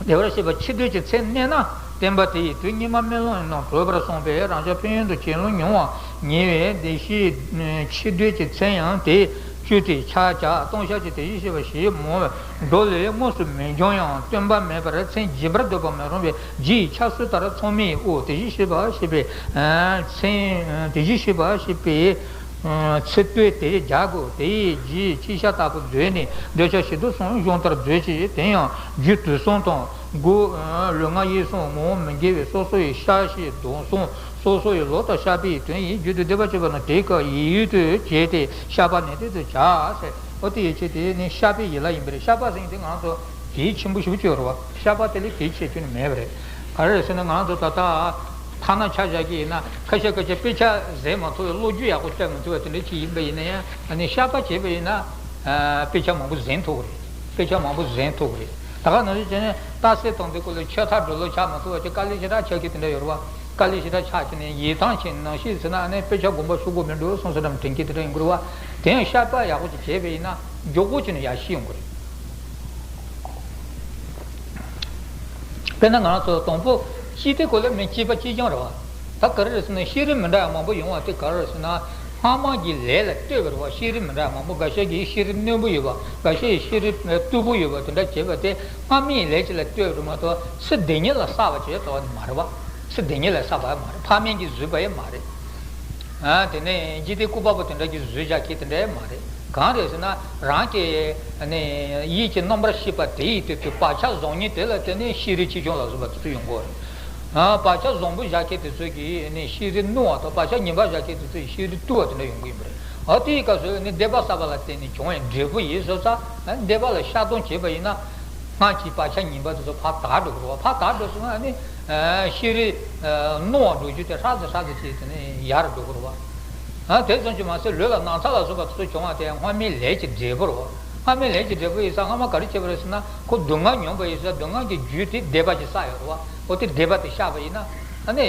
བདེ་བར་གཤེགས་པ་ཕྱི་སྡོད་ཀྱི་མཚན་བསྣན་ན། བསྟན་པ་དེ་ཡི་དུས་སྙིགས་མ་རྨི་ལམ་ཡིན་ནོ་གྲོལ་བར་གསུངས་པས། རང་ཅག་ཕན་ཡོན་དུ་བྱིན་རླབས་མྱུར་བར་ཉེ་བས། དེ་ཕྱི་ཕྱི་སྡོད་ཀྱི་མཚན་ཡང་དེ་བཅུ་སྟེ་ཕྱག་རྒྱ་སྟོང་ཤར་གྱི་དེ་བཞིན་གཤེགས་པ་ཞེས་མོ་འགྲོ་ལས་དངོས་སུ་མི་འབྱུང་ཡང་། སྟོན་པ་མེད་པར་མཚན་བརྗོད་པར་འདོད་པ་མི་རུང་བས། རྗེ་ཡི་ཕྱག་སྲོལ་ལྟར་ཚང་མས་དབུ་དེ་བཞིན་གཤེགས་པ་ཞེས་པའི་མཚན། དེ་བཞིན་གཤེགས་པ་ཞེས་པའི་ཚིག་དོན་དེ་རྒྱག་དགོས། དེ་ཡི་རྗེས་ཅིག་ཤ་ལྟ་བུ་མཛོད་ནས་འདོད་ཆགས་ཞེ་སྡང་གསུམ་སྦྱོང་ལྟར་མཛོད་ཅིག། དེ་ཡང་རྒྱུ་དུས་གསུམ་དང་། སྒོ་ལུས་ངག་ཡིད་གསུམ་ངོ་བོ་མི་འགྱུར་བའི་སོ་སོ་ཡི་ཤ་ཞེས་གདོན་གསུམ། སོ་སོ་ཡི་ལོག་ལྟ་བཤགས་པའི་དོན་ཡིན། རྒྱུད་དུ་སྡིག་པ་བཅུ་པ་ནི་དེ་སྐབས་ཡིད་ཡུལ་དུ་བྱས་ཏེ་བཤགས་པ་ནན་ཏན་དུ་བྱ་ཟེར། འོ་དེ་ཡི་ཆེད་དེ་ནི་བཤགས་པའི་ཡན་ལག་ཡིན་པ་རེད། བཤགས་པ་ཟེར་མཁན་དེ་ང་ཚོ་གལ་ཆེན་པོ་ཞེ་པོ་ཅིག་ཡོད་རེད་བ། བཤགས་པ་དེ་ལས་གལ་ཆེ་ཆུང་ནི་མེད་པ་རེད། ག་རེ་རེད་ཟེར་ན། ང་ཚོ་ད་ལྟ་ཐ་ན་ཆ་བཞག་གི་ཡིན་ན། ཁ་ཤས་ཁ་ཤས་དཔེ་ཆ་གཟིགས་མ་ཐུབ་པའི་བློ་རྒྱུས་ཡག་པོ་སྟོན་མ་ཐུབ་པ་དེ་འདྲ་ཅིག་ཡིན་པ་ཡིན་ན་ཡང་། ཨ་ནི་བཤགས་པ་བྱས་པ་ཡིན་ན། ཨ། དཔེ་ཆ་མང་པོ་གཟིགས་ཐུབ་ཀྱི་རེད། དཔེ་ཆ་མང་པོ་གཟིགས་ཐུབ་ཀྱི་རེད། ད་ག་ནང་བཞིན་བྱས་ནས་རྟགས་གསལ་དང་དེ་སྐོར་ལ་ཆོས་མཐའ་སྒྲོ་འདོགས་ཆགས་མ་ཐུབ་པ་ཅིག་དཀའ་ལས་ཞེ་དྲག་ཆགས་མཁན་དེ་འདྲ་ཡོད་རེད་བ། དཀའ་ལས་ཞེ་དྲག་ཆགས་བྱས་ནས་ཡིད་ཐང་ཆད་ནས་ནང་བཞིན་ཟེར་ན། ཨ་ནི་དཔེ་ཆ་དགོངས་པ་ཞུ་དགོས་མི་འདུག་བསམ་བསམ་འདྲ་དྲན་གྱི་དེ་འདྲ་ཡོང་གི་རེད་བ། དེ་ཡང་བཤགས་པ་ཡག་པོ་ཅིག་བྱས་པ་ཡིན་ན་མགྱོགས་པོ་བྱས་ནས་ཡར་ཞི་ཡོང་གི་རེད། དཔེར་ན་ང་རང་ཚོ་དང་པོ་སྐྱེས་དུས་སྐབས་ལ་མི་སྐྱེས་པ་སྐྱེས་སྦྱངས་རེད་བ། ད་ག་རེ་རེད་ཟེར་ན། ཤེས་རིག་མི་འདྲ་བ་མང་པོ་ཡོང་བ་དེ་ག་རེ་རེད་ཟེར་ན། སྔ་མ་གི་ལས་ལ་ལྟོས་པ་རེད་བ། ཤེས་རིག་མི་འདྲ་བ་མང་པོ། འགའ་ཤས་ཀྱིས་ཤེས་རིག་རྣོན་པོ་ཡོད་པ། འགའ་ཤས་ཀྱིས་ཤེས་རིག་རྟུལ་པོ་ཡོད་པ། དེ་འདྲ་བྱས་པ་དེ་སྔ་མའི་ལས་ཅིག་ལ་ལྟོས་པ་རེད་མ་གཏོགས། ཚེ་འདི་ཉིད་ལ་བསགས་པ་བྱས་ཙང་མ་རེད་བ། ཚེ་འདི་ཉིད་ལ་བསགས་པ་མ་རེད། ཕ་མེས་ཀྱིས་བཟོས་པ་ཡང་མ་རེད། ཨ། དེ་ནས་འཇིག་རྟེན་བཀོད་པ་པོ་དེ་འདྲ་གིས་བཟོས་བཞག་མཁན་དེ་འདྲ་མ་རེད། གང་རེད་ཟེར་ན། རང་གི་ནི་ཡིད་ཀྱི་རྣམ་པར་ཤེས་པ་དེ་ཡི་དེ་ཚོའི་བག་ཆགས་བཟང་ངན་དེ་ལ་བརྟེན་ནས་ཤེས་རིག་ཆེ་ཆུང་ལ་སོགས་པ་དེ་ཚོ་ཡོང་གི་ཡོད་རེད། ཨ། བག་ཆགས་བཟང་པོ་བཞག་མཁན་དེ་ཚོ་གིས་ནི་ཤེས་རིག་རྣོ་བ་དང་། བག་ཆགས་ངན་པ་བཞག་མཁན་དེ་ཚོ་གིས་ཤེས་རིག་རྟུལ་བ་དེ་འདྲ་ཡོང་གི་ཡིན་པ་རེད། ཨ། དེ་ཡི་སྐབས་སུ་ནི་སྡིག་པ་བསགས་པ་ལ་བརྟེན་ནས་བྱུང་བའི་འབྲས་བུ་ཡིན་ཟེར་ཙང་། ཨ། སྡིག་པ་ལ་བཤགས་སྡོམ་བྱས་པ་ཡིན་ན། སྔར་གྱི་བག་ཆགས་ངན་པ་དེ་ཚོ་ཕར་དག་འགྲོ་གི་རེད་བ། ཕར་དག་འགྲོ་སོང་ན་ནི། ཨ། ཤེས་རིག་ཨ། རྣོ་བ་འགྲོ་རྒྱུ་དེ་ཧྲག་ཙམ་ཧྲག་ཙམ་བྱས་དེ་ནས་ཡར་འགྲོ་གི་རེད་བ། ཨ། དེ་ཙམ་གྱིས་མ་ཟད་ལུས་ལ་ན་ཚ་ལ་སོགས་པ་དེ་ཚོ་བྱུང་བ་དེ་སྔ་མའི་ལས་ཀྱི་འབྲས་བུ་རེད་བ། སྔ་མའི་ལས་ཀྱི་འབྲས་བུ་ཡིན་ཙང་སྔ་མ་ག་རེ་བྱས་པ་རེད་ཟེར་ན། ཁོ་སྡུག་བསྔལ་མྱོང་བ་ཡིན་ཙང་སྡུག་བསྔལ་གྱི་རྒྱུ་དེ་སྡིག་པ་ཅིག་བསགས་ཡོད་རེད་བ། འོ་དེ་སྡིག་པ་དེ་བཤགས་པ་ཡིན་ན། ཨ་ནི་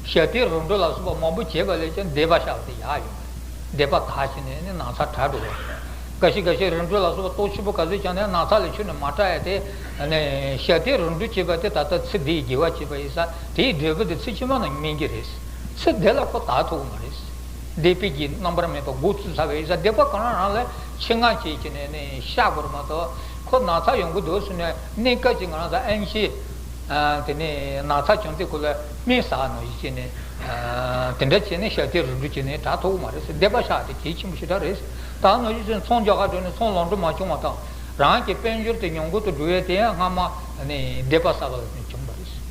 ཞལ་ཏེ་རིམ་གྲོ་ལ་སོགས་པ་མང་པོ་བྱས་པ་ལས་ཀྱང་སྡིག་པ་བཤགས་པ་དེ་ཡག་ཡོད་རེད། སྡིག་པ་དག་བྱས་ནས་ནི་ན་ཚ་དྲག་འགྲོ་གི་རེད། འགའ་ཤས་འགའ་ཤས་རིམ་གྲོ་ལ་སོགས་པ་སྟོབས་ཆེན་པོ་ག་ཚོད་བྱུང་ནའང་ན་ཚ་ལས་ཁྱོན་ནས་མ་དྲག་ཡ་དེ། ཨ་ནི་ཞལ་ཏེ་རིམ་གྲོ་བྱས་པ་དེ་ད་ལྟ་ཚེ་འདིའི་དགེ་བ་བྱས་པ་ཡིན་ཙང་དེའི་འབྲས་བུ་དེ་ཚེ་ཕྱི་མ་ནས་སྨིན་གྱི་རེད། ཚེ་འདི་ལ་ཁོ་དག་ཐུབ་ཀྱི་མ་རེད། སྡིག་པའི་རྣམ་པར་སྨིན་པ་འགོ་བཙུགས་ཚར་བ་ཡིན་ཙང་སྡིག་པ་གང་རང་རང་ལ་ཆེད་མངགས་བྱས་བྱས་ནས་ནི་བཤགས་དགོས་རེད་མ་གཏོགས། ཁོ་ན་ཚ་ཡོང་གི་འདུག་ཟེར་ནས་གནས་སྐབས་ཀྱི་ང་རང་ཚོ་ཨེམ་ཆི། ཨ། དེ་ནས་ན་ཚ་བྱུང་དུས་སྐབས་ལ་སྨན་ཟ་ནང་བཞིན་བྱས་ནས། ཨ། དེ་འདྲ་བྱས་ནས་ཞལ་ཏེ་རིམ་གྲོ་བྱས་ནས་དྲག་ཐུབ་ཀྱི་མ་རེད་ཟེར། སྡིག་པ་བཤགས་དེ་གལ་ཆེན་པོ་ཞེ་དྲག་རེད་ཟེར། ད་ནང་བཞིན་བྱས་ནས་ཚོང་རྒྱག་ག་འགྲོ་ནས་ཚོང་ལམ་འགྲོ་མ་བྱུང་བ་དང་། རང་གི་དཔལ་འབྱོར་དེ་ཉམས་རྒུད་དུ་འགྲོ་ཡས་དེ་ཡང་སྔ་མ་ནས་སྡིག་པ་བསགས་པ་ལ་བརྟེན་ནས་བྱུང་བ་རེད་ཟེར།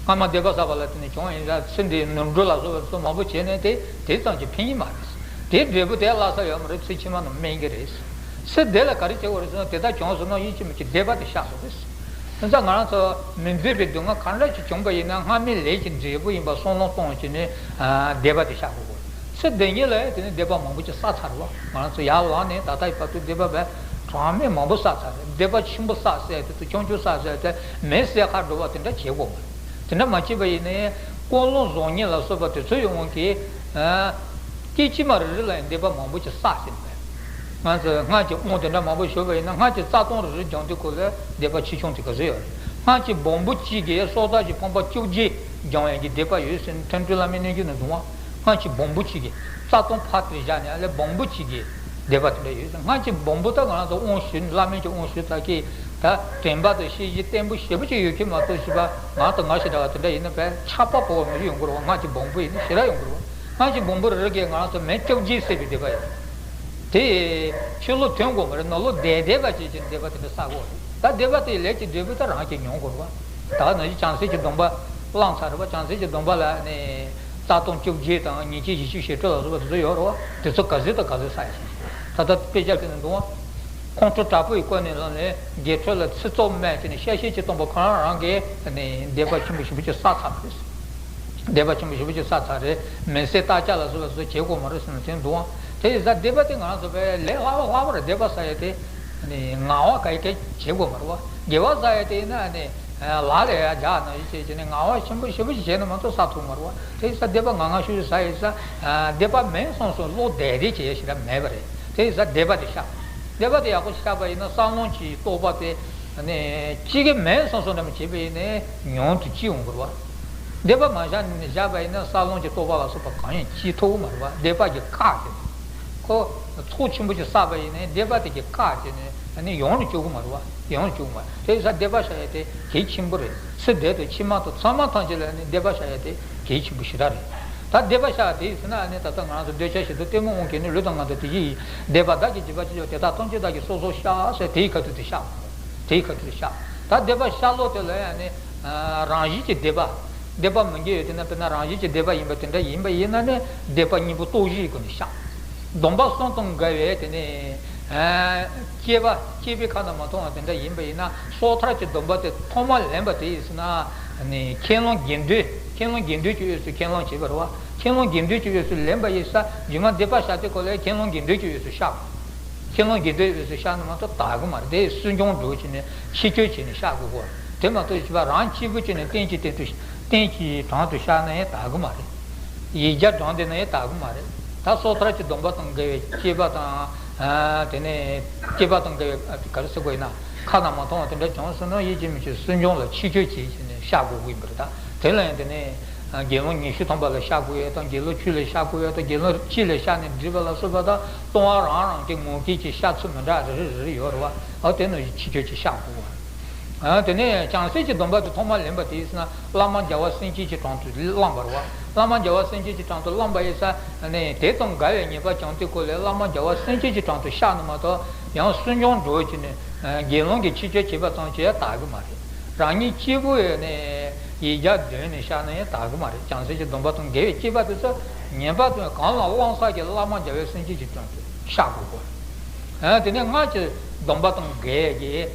སྔ་མ་སྡིག་པ་བསགས་པ་ལ་བརྟེན་ནས་བྱུང་བ་ཡིན་ཙང་། ཚེ་འདིའི་རིམ་གྲོ་ལ་སོགས་པ་དེ་ཚོ་མང་པོ་བྱས་ནས་དེ་དེ་ཙམ་གྱིས་ཕན་གྱི་མ་རེད། དེའི་འབྲས་བུ་དེ་བརླག་ས་ཡོད་མ་རེད། ཚེ་ཕྱི་མ་ནས་སྨིན་གྱི་རེད། ཚེ་འདི་ལ་ག་རེ་བྱེད་དགོས་རེད་ཟེར་ན། དེ་དག་བྱུང་སོང་ན་ཡིད་ཆེས་མེད་ཀྱི་སྡིག་པ་དེ་བཤགས་དགོས་རེད། དེ་ཙང་ང་རང་ཚོ་མི་འདོད་པའི་སྡུག་བསྔལ་གང་འདྲ་ཞིག་བྱུང་པ་ཡིན་ན་སྔ་མའི་ལས་ཀྱི་འབྲས་བུ་ཡིན་པ་བསམ་བློ་གཏོང་བྱས་ནས། ཨ། སྡིག་པ་དེ་བཤགས་དགོས། ཚེ་འདི་ཉིད་ལ་ཡང་དེ་ནི་སྡིག་པ་མང་པོ་ཅིག་བསགས་ཚར་བ། ང་རང་ཚོ་ཡར་ལངས་ནས་ད་ལྟའི་བར་དུ་སྡིག་པ་བས་གྲངས་མེད་མང་པོ་བསགས་ཚར་རེད། སྡིག་པ་ཆེན་པོ་བསགས་ཟེར་དེ་ཚོ་ཆུང་ཆུང་བསགས་ཟེར་དེ་མེད་ཟེར་ཁ་འགྲོ་བ་དེ་འདྲ་བྱེད་དགོས་མ་རེད། དེ་འདྲ་མ་བྱས་པ་ཡིན་ནའི་ཀུན་སློང་བཟང་ངན་ལ་སོགས་པ་དེ་ཚོ་ཡི་དབང་གིས། སྐད་ཅིག་མ་རེ་རེ་ལ་ཡང་སྡིག་པ་མང་པོ་ཅིག་བསགས་ཟིན་པས། ང་ཚོས་སྔར་གྱི་དབང་དེ་འདྲ་མང་པོ་ཞུགས་པ་ཡིན་ན། སྔར་གྱི་རྩ་ལྟུང་རེ་རེ་སྦྱངས་དུས་སྐབས་ལ་སྡིག་པ་ཆེ་ཆུང་དེ་ག་ཚོད་ཡོད་རེད། སྔར་གྱི་སྦོམ་པོ་གཅིག་གིས་སྲོག་ཆགས་ཀྱི་ཕུང་པོ་བཅོ་བརྒྱད་སྦྱང་ཡག་གི་སྡིག་པ་ཡོད་ཟེར་ནས་ཐོན་ཁྲོད་བླ་མའི་རྣལ་འབྱོར་ནས་འདུག་བ། སྔར་གྱི་སྦོམ་པོ་གཅིག་གིས། རྩ་ལྟུང་ཕར་དེར་བཞག་ནས་ཨ་ལས་སྦོམ་པོ་གཅིག་གིས་སྡིག་པ་དེ་འདྲ་ཡོད་ཟེར། སྔར་གྱི་སྦོམ་པོ་ད་ང་རང་ཚོ་དབང་ཞུས་ནས་བླ་མའི་གི་དབང་ཞུས་ཚར་གི། ད་དྲན་པ་དང་ཤེས་བཞིན་བརྟན་པོ་ཞེ་པོ་ཅིག་ཡོད་མཁན་མ་གཏོགས་ཞེས་པ་ང་དང་ང་ཞིག་འདྲ་བ་དེ་འདྲ་ཡིན་ན་བས་ཆགས་པ་བོར་བ་ནང་བཞིན་ཡོང་གི་རེད་བ། སྔར་གྱི་སྦོམ་པོ་ཡིན་ན་ཞེ་དྲག་ཡོང་གི་རེད་བ། སྔར་གྱི་སྦོམ་པོ་རེ་རེ་གིས་ང་རང་ཚོ་མེ་བཅོ་བརྒྱད་བསད་པའི་སྡིག་པ་ཡོད། དེ་ཕྱི་ལོགས་ཐོན་དགོས་མ་རེད། ནང་ལོགས་བསྡད་བསྡད་པ་བྱས་ཀྱི་སྡིག་པ་དེ་འདྲ་བསགས་དགོས་རེད། ད་སྡིག་པ་དེ་ལས་ཀྱི་འབྲས་བུ་ད་རང་གིས་མྱོང་དགོས་རེད་བ། ད་ནང་བཞིན་བྱང་སེམས་ཀྱི་སྡོམ་པ་བླངས་ཚར་རེད་བ། བྱང་སེམས་ཀྱི་སྡོམ་པ་ལ་ནི་རྩ་ལྟུང་བཅོ་བརྒྱད་དང་ཉེས་བྱས་བཞི་བཅུ་ཞེ་དྲུག་ལ་སོགས་པ་དེ་ཚོ་ཡོད་རེད་བ། དེ་ཚོ་ག་ཚོད་དང་ག་ཚོད་བསགས་ཡིན། ད་ལྟ་དཔེ་ཆ་དེ་ནས་འདུག་བ། ཁོང་ཁྲོ་དྲག་པོས་བསྐོལ་ནས་ལངས་ནས་དགེ་ཕྲུག་ལ་ཚིག་རྩུབ་སྨྲས་བྱས་ནས་གཤེ་གཤེ་ཅིག་གཏོང་བ་ཁོ་རང་རང་གིས་ནི་སྡིག་པ་ཆེན་པོ་ཞེ་པོ་ཅིག་བསགས་ཚར་བ་རེད། སྡིག་པ་ཆེན་པོ་ཞེ་པོ་ཅིག་བསགས་ཚར་རེད། མི་བསད་རྟ་ལྕག་ལ་སོགས་པ་སོགས་བྱེད་དགོས་མ་རེད་ཟེར་ནས་དེ་འདུག་ཨང་། དེ་ཡིན་ཙང་སྡིག་པ་དེ་ང་རང་ཚོ་བས་ལས་སླ་བ་སླ་བ་རེད། སྡིག་པ་བསགས་ཡ་དེ། ནི་ངལ་བ་ག་ཡེ་ག་ཡེ་བྱེད་དགོས་མ་རེད་བ། དགེ་བ་བསགས་ཡ་དེ་ཡིན་ན་ནི་ལ་ལས་ཡ་རྒྱག་ནང་བཞིན་བྱས་བྱས་ནས་ངལ་བ་ཆེན་པོ་ཞེ་པོ་ཅིག་བྱས་ན་མ་གཏོགས་བསགས་ཐུབ་མ་རེད་བ། དེ་ཡིན་ཙང་སྡིག་པ་ངང་ངམ་ཤུགས་ཤུགས་བསགས་ཡིན་ཙང་སྡིག་པ་མིན་སོང་སོང་བློ་བདེ་བདེ་བྱས་ཡ་ཞེ་དྲག་མེད་པ་རེད། དེ་ཡིན་ཙང་སྡིག་པ་དེ་བཤགས། སྡིག་པ་དེ་ཡག་པོ་བཤགས་པ་ཡིན་ན་བསམ་བློ་གི་རྟོགས་པ་དེ་ནི་གཅིག་གི་མིན་སོང་སོང་འདྲ་མ་བྱས་པ་ཡིན་ནའི་ཉུང་དུ་སྐྱེ་འོང་གི་རེད་བ། སྡིག་པ་མ་བཤགས་ནས་བཞག་པ་ཡིན་ན་བསམ་བློ་གི་རྟོགས་པ་ལ་སོགས་པ་གང་ཡང་སྐྱེ་ཐུབ་མ་རེད་བ། སྡིག་པ་གིས་བཀག་བྱས་ནས། ཁོ་ཚོགས་ཆེན་པོ་ཞིག་བསགས་པ་ཡིན་ནའི་སྡིག་པ་དེ་གིས་བཀག་བྱས་ནས་ཨ་ནི་ཡོང་རུ་བཅུག་གི་མ་རེད་བ། ཡོང་རུ་བཅུག་གི་མ་རེད། དེ་ཡིན་ཙང་སྡིག་པ་བཤགས་ཡ་དེ་གལ་ཆེན་པོ་རེད། ཚེ་འདི་དང་ཕྱི་མ་དང་ཚང་མ་ཐམས་ཅད་ལ་ནི་སྡིག་པ་བཤགས་ཡ་དེ་གལ་ཆེན་པོ་ཞེ་དྲག་རེད། ད་སྡིག་པ་བཤགས་དེ་ཡིན་ཟེར་ན་ཨ་ནི་ད་ལྟ་ང་རང་ཚོ་འདོད་ཆགས་ཞེ་སྡང་གཏི་མུག་དབང་གིས་ནི་ལུས་དང་ངག་དང་དྲི་ཞིམ་ཡིད། སྡིག་པ་བདག་གིས་བགྱིས་པ་ཅི་བྱས་པ་དེ་དག་ཐམས་ཅད་བདག་གིས་སོ་སོར་བཤགས་ཟེར་དེའི་ཁ་ཐུག་དེ་བཤགས། དེའི་ཁ་ཐུག་དེ་བཤགས། ད་སྡིག་པ་བཤགས་ལུགས་དེ་ལ་ཡང་ནི། རང་བཞིན་གྱི་སྡིག་པ། སྡིག་པ་མི་དགེ་བའི་དེ་ན་དཔེར་ན་རང་བཞིན་གྱི་སྡིག་པ་ཡིན་པ་དེ་འདྲ་ཡིན་པ་ཡིན་ན་ནི་སྡིག་པ་གཉེན་པོ་སྟོབས་བཞིའི་སྒོ་ནས་བཤགས། སྡོམ་པ་གསུམ་དང་འགལ་བའི་དེ་ནི། སྐྱེས་པ་སྐྱེས་པའི་ཁ་ན་མ་ཐོ་བ་དེ་འདྲ་ཡིན་པ་ཡིན་ན་སོ་ཐར་གྱི་སྡོམ་པ་དེ་ཐོག་མར་ལེན་པ་དེ་ཡིན་ཟེར་ན། ནི་ཁས་བླངས་དགེ་འདུན་ཁས་བླངས་དགེ་འདུན་གྱི་དབུས་སུ་ཁས་བླངས་བྱས་པ་རེད་བ། ཁས་བླངས་དགེ་འདུན་གྱི་དབུས་སུ་ལེན་པ་ཡིན་ས་རྗེས་མ་སྡིག་པ་བཤགས་དུས་སྐབས་ལ་ཁས་བླངས་དགེ་འདུན་གྱི་དབུས་སུ་བཤགས། ཁས་བླངས་དགེ་འདུན་དབུས་སུ་བཤགས་ན་མ་གཏོགས་དག་གི་མ་རེད། དེ་སུན་སྦྱོང་འགྲོ་བྱས་ནས་ཕྱི་བཅོས་བྱས་ནས་བཤགས་དགོས་གོ། དེ་མ་གཏོགས་བྱས་པ་རང་གཅིག་པུ་བྱས་ནས་རྟེན་གྱི་རྟེན་དུ་རྟེན་གྱི་དྲུང་དུ་བཤགས་ན་ཡང་དག་གི་མ་རེད། ཡིག་བརྒྱ་བགྲངས་བསྡད་ན་ཡང་དག་གི་མ་རེད། ད་སོ་ཐར་གྱི་སྡོམ་པ་དང་འགལ་བའི་སྐྱེས་པ་དང་། དེ་ནས་སྐྱེས་པ་དང་འགལ་བའི་ག་རེ་ཟེར་དགོས་ཡིན་ན་ཁ་ན་མ་ཐོ་བ་དེ་འདྲ་བྱུང་སོང་ན་ཡིད་ཀྱིས་མི་ཆོས་སུན་སྦྱོང་ལ་ཕྱི་བཅོས་བྱས་བྱས་ནས་བཤགས་དགོས་ཀྱི་ཡིན་པ་རེད། ད་དེ་ལ་ཡང་དེ་ནས། དགེ་སློང་ཉི་ཤུ་ཐམ་པ་ལ་བཤགས་དགོས་ཡོད་དང་། དགེ་སློང་བཅུ་ལ་བཤགས་དགོས་ཡོད་དང་། དགེ་སློང་གཅིག་ལ་བཤགས་ནས་འགྲིག་པ་ལ་སོགས་པ་དང་། ལྟུང་བ་རང་རང་གི་ངོ་སྐལ་གྱི་བཤགས་ཚུལ་མི་འདྲ་རེ་རེ་རེ་རེ་ཡོད་རེད་བ། འོ་དེ་ནང་བཞིན་ཕྱི་བཅོས་ཀྱིས་བཤགས་དགོས་པ། དེ་ནས་བྱང་སེམས་ཀྱི་སྡོམ་པ་དེ་ཐོག་མར་ལེན་པ་དེ་ཡིན་ན་བླ་མ་རྒྱལ་བ་སེམས་ཅན་གྱི་དྲུང་དུ་བླངས་པ་རེད་བ། བླ་མ་རྒྱལ་བ་སེམས་ཅན་གྱི་དྲུང་དུ་བླངས་པ་ཡིན་ས་ནས་དེ་དང་འགལ་བའི་ཉེས་པ་བྱུང་དུས་སྐབས་ལ་བླ་མ་རྒྱལ་བ་སེམས་ཅན་གྱི་དྲུང་དུ་བཤགས་ན་མ་གཏོགས་ཡང་སུན་སྦྱོང་འགྲོ་བྱས་ནས་དགེ་སློང་གི་ཕྱི་བཅོས་བྱས་པ་ཙམ་གྱིས་དག་གི་མ་རེད། རང་ཉིད་གཅིག་པུ་ཡོད་ནས་ཡིག་བརྒྱ་བསྡུས་ནས་བཤགས་ན་ཡང་དག་གི་མ་རེད། བྱང་སེམས་ཀྱི་སྡོམ་པ་དང་འགལ་བའི་སྐྱེས་པ་དེ་ཚོ་ངེས་པར་དུ་གང་ལ་བླང་བྱ་གི་བླ་མ་རྒྱལ་བའི་སེམས་ཅན་གྱི་དོན་དུ་བཤགས་དགོས་གོ། དེ་ནས་སྔར་གྱི་སྡོམ་པ་དང་འགལ་གྱི་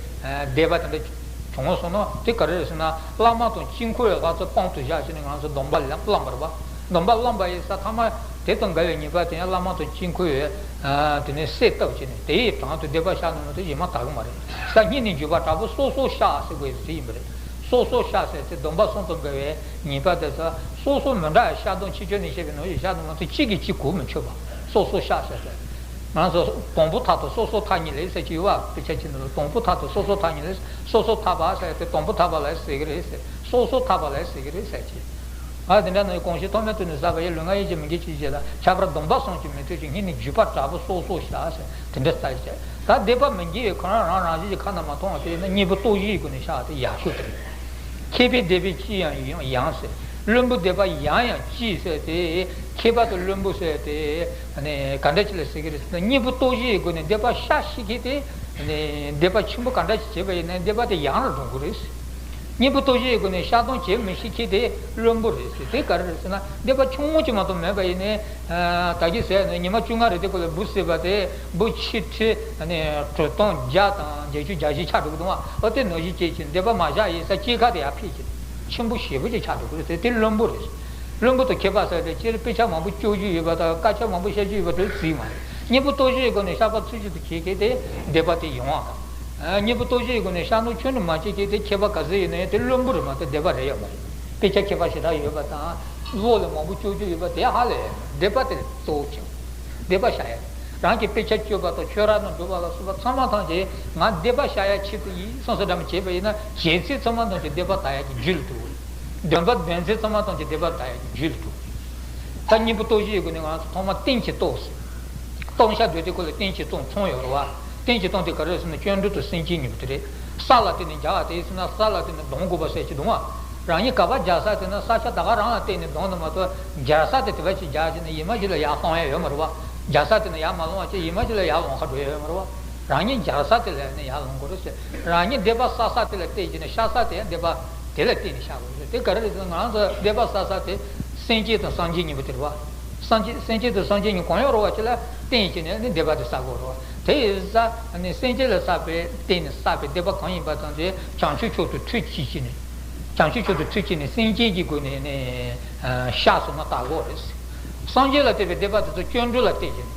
སྡིག་པ་དེ་འདྲ་བྱུང་སོང་ན་དེ་ག་རེ་རེད་ཟེར་ན་བླ་མ་དང་དཀྱིལ་འཁོར་བའི་ལྷ་ཚོགས་དཔང་དུ་བཞག་བྱས་ནས་ང་ཚོ་སྡོམ་པ་བླངས་པ་རེད་པ། སྡོམ་པ་བླངས་པ་ཡིན་ས་ཐ་མ་དེ་དང་འགལ་བའི་ཉེས་པ་དེ་ཡང་བླ་མ་དང་དཀྱིལ་འཁོར་བའི་དེ་ནས་གསལ་བཏབ་བྱས་ནས་དེའི་དྲུང་དུ་སྡིག་པ་བཤགས་ནས་མ་གཏོགས་གཞན་མ་དག་གི་མ་རེད། ས་སྙིང་ནས་འཇུག་པ་དྲག་པོ་སོ་སོར་བཤགས་ཟེར་དགོས་ཡོད་དེ་ཡིན་པ་རེད། སོ་སོར་བཤགས་ཟེར་ཏེ་སྡོམ་པ་གསུམ་དང་འགལ་བའི་ཉེས་པ་དེ་ཚོ་སོ་སོ་མི་འདྲ་བའི་བཤགས་སྡོམ་ཕྱི་བཅོས་ནས་བཤད་པའི་ནང་བཞིན་བཤགས་སྡོམ་མ་གཏོགས་གཅིག་གིས་གཅིག་གོ་མི་ཆོད་པ། སོ་སོར་བཤགས་ཟེར་ཏེ། ང་ཚོ་དང་པོ་ཐག་ཏུ་སོ་སོར་ཐག་ཉེ་ལེགས་ཟེར་གྱི་ཡོད་པ། དཔེ་ཆ་གཅིག་ནང་ལ་དང་པོ་ཐག་ཏུ་སོ་སོར་ཐག་ཉེ་ལེགས། སོ་སོར་ཐག་པ་ཟེར་ཏེ་དང་པོ་ཐག་པ་ལ་ཟེར་གི་རེད་ཟེར། སོ་སོར་ཐག་པ་ལ་ཟེར་གི་རེད་ཟེར་གྱི། ཨ་དེ་འདྲ་ནི་གང་ཞིག་ཐོག་མའི་དུས་ནས་བསགས་པ་ཡི་ལུས་ངག་ཡིད་ཀྱི་མི་དགེ་བཅུའི་རྗེས་ལ་ཁྱད་པར་སྡོམ་པ་གསུམ་གྱིས་མི་ཐུལ་ཞིང་སྙིང་ནས་འཇུག་པ་དྲག་པོ་སོ་སོར་བཤགས་ཟེར་དེ་འདྲ་ལྟ་ཡི་ཟེར། ད་སྡིག་པ་མི་དགེ་བའི་ཁོ་རང་རང་རང་བཞིན་གྱི་ཁ་ན་མ་ཐོ་བ་དེ་ཡིན་ན་གཉེན་པོ་སྟོབས་བཞིའི་སྒོ་ནས་བཤགས་ཏེ་ཡག་ཤོས་དེ་རེད། མཁས་པའི་སྡིག་པའི་ལྕི་ཡང་ཡང་ཟེར། བླུན་པོའི་སྡིག་པ་ཡང་ཡང་ལྕི་ཟེར་ཏེ། མཁས་པ་དང་བླུན་པོ་ཟེར་ཏེ། ག་འདྲ་ཅིག་ལ་ཟེར་གི་རེད་ཟེར་ན་གཉེན་པོ་སྟོབས་བཞིའི་སྒོ་ནས་སྡིག་པ་བཤགས་ཤེས་མཁན་དེ། སྡིག་པ་ཆེན་པོ་ག་འདྲ་ཅིག་བྱས་པ་ཡིན་ན་སྡིག་པ་དེ་ཡང་རུ་འགྲོ་གི་རེད། གཉེན་པོ་སྟོབས་བཞིའི་སྒོ་ནས་བཤགས་སྡོམ་བྱེད་མི་ཤེས་མཁན་དེ་བླུན་པོ་རེད་ཟེར། དེ་ག་རེ་རེད་ཟེར་ན་སྡིག་པ་ཆུང་ངུ་ཅིག་མ་གཏོགས་མེད་པ་ཡིན་ནའི། ད་གིན་ཟེར་ནས་ཉི་མ་བཅོ་ལྔ་རེ་དེ་སྐོར་ལ་འབུ་བསད་པ་དེ་འབུ་ཆིག་ཁྲི་གྲོ་སྟོང་བརྒྱ་དང་བརྒྱད་ཅུ་གྱ་བཞི་ཆགས་འགྲོ་གི་འདུག་བ། ཨོ་དེ་ནང་བཞིན་བྱས་ཀྱི་སྡིག་པ་མ་བཤགས་ཡིན་ས་སྐྱེས་ཁ་དེ་ཡར་འཕེལ་གྱི་ཆེན་པོ་ཞེ་པོ་ཅིག་ཆགས་འགྲོ་གི་རེད་ཟེར། དེ་བླུན་པོ་རེད། བླུན་པོ་དང་མཁས་པ་ཟེར་ཏེ་སྤྱིར་དཔེ་ཆ་མང་པོ་བཅོས་རྒྱུ་ཡོད་པ་དང་སྐད་ཆ་མང་པོ་བཤད་རྒྱུ་ཡོད་པ་དེ་རྩིས་མ་རེད། སྙིང་པོ་རྟོགས་བྱའི་སྒོ་ནས་བཤད་པ་ཚུལ་བཞིན་དུ་བྱེད་མཁན་དེ་སྡེ་པ་དེ་ཡོང་བ་དང་། སྙིང་པོ་རྟོགས་བྱའི་སྒོ་ནས་བཤད་ནོ་ཁྱོན་ནས་མ་བྱེད་མཁན་དེ་མཁས་པ་ག་ཚོད་ཡིན་ན་ཡང་དེ་བླུན་པོ་རེད་མ་གཏོགས་སྡེ་པ་རེད་ཡོད་མ་རེད། དཔེ་ཆ་མཁས་པ་ཞེ་དྲག་ཡོད་པ་དང་བློ་ལ་མང་པོ་བཅོས་རྒྱུ་ཡོད་པ་དེ་ཧ་ལས་ཡོད་མ་རེད། སྡེ་པ་དེ་གཙོ་བོ་བྱེད། སྡེ་པ་བཤད་ཡ་རེད། རང་གི་དཔེ་ཆ་བཅོས་པ་དང་ཁྱོད་རང་ནང་འགྲོ་བ་ལ་སོགས་པ་ཚང་མ་ཐམས་ཅད་ང་སྡེ་པ་བཤད་ཡ་ཆེད་དུ་ཡིན་བསམ་བསམ་འདྲ་མི་བྱེད་པ་ཡིན་ན་བྱེད་ཚད་ཚང་མ་ཐམས་ཅད་སྡེ་པ་དག་ཡ་གི་རྒྱུ་ལ་འགྲོ། འདོན་པ་འདོན་ཚད་ཚང་མ་ཐམས་ཅད་སྡེ་པ་དག་ཡ་གི་རྒྱུ་ལ་འགྲོ། ད་སྙིང་པོ་རྟོགས་བྱའི་སྒོ་ནས་ང་ཚོ་ཐོག་མ་རྟེན་གྱི་རྟོགས། སྟོང་ཤ་འདོད་དེ་ཁོ་ལ་རྟེན་གྱི་སྟོང་ཚང་ཡོད་རེད་བ། རྟེན་གྱི་སྟོང་དེ་ག་རེ་ཟེར་ན་སྐྱོན་འགྲོ་དང་སེམས་ཅན་གཉིས་པོ་དེ་རེད། ས་ལ་བརྟེན་ནས་སྦྱར་བ་དེ་ཟེར་ན་ས་ལ་བརྟེན་ནས་ལྡང་དགོས་པ་ཟེར་གྱི་འདུག་བ། རང་ཉིད་ག་པར་སྦྱར་ས་དེ་ན་ས་ཆ་ད་ག་རང་ལ་བརྟེན་ནས་ལྡང་ནི་མ་གཏོགས་སྦྱར་ས་དེ་དེ་བས་ཅིག་སྦྱར་བྱས་ནས་ཡིན་མ་ཞིག་ལ་ཡར་ལྷུང་ཡ་ཡོད་མ་རེད་བ། སྦྱར་ས་དེ་ན་ཡར་མ་ལྷུང་བ་ཅིག་ཡིན་མ་ཞིག་ལ་ཡར་ལྷུང་ཁ་འགྲོ་ཡ་ཡོད་མ་རེད་བ། རང་ཉིད་སྦྱར་ས་དེ་ལ་ནི་ཡར་ལྷུང་དགོས་རེད་ཟེར། རང་ཉིད་སྡེ་པ་བསགས་ས་དེ་ལ་བརྟེན་བྱས་ནས་བཤགས་ས་དེ་ཡང་སྡེ་པ་དེ་ལ་བརྟེན་ནས་བཤགས་དགོས་རེད་ཟེར། དེ་ག་རེ་རེད་ཟེར་ན་ང་རང་ཚོ་སྡེ་པ་བསགས་ས་དེ་སེམས་ཅན་དང་སངས་རྒྱས་གཉིས་པོ་དེ་རེད་བ། སངས་རྒྱས་སེམས་ཅན་དང་སངས་རྒྱས་གཉིས་གང་ཡང་རུང་བ་ཅིག་ལ་བརྟེན་བྱས་ནས་ནི་སྡེ་པ་དེ་བསགས་དགོས་རེད་བ། དེ་ཡིན་ཙང་ནི་སེམས་ཅན་ལ་བསགས་པའི་བརྟེན་ནས་བསགས་པའི་སྡེ་པ་གང་ཡིན་པ་ཙམ་དེ་བྱང་ཆུབ་མཆོག་ཏུ་ཐུགས་བསྐྱེད་བྱས་ནས། བྱང་ཆུབ་མཆོག་ཏུ་ཐུགས་བསྐྱེད་ནས་སེམས་ཅན་གྱི་སྒོ་ནས་ནི་བཤགས་སོང་ན་དག་གོ་རེད། སངས་རྒྱས་ལ་བརྟེན་པའི་སྡེ་པ་དེ་ཚོ་སྐྱོན་འགྲོ་ལ་བརྟེན་བྱས་ནས།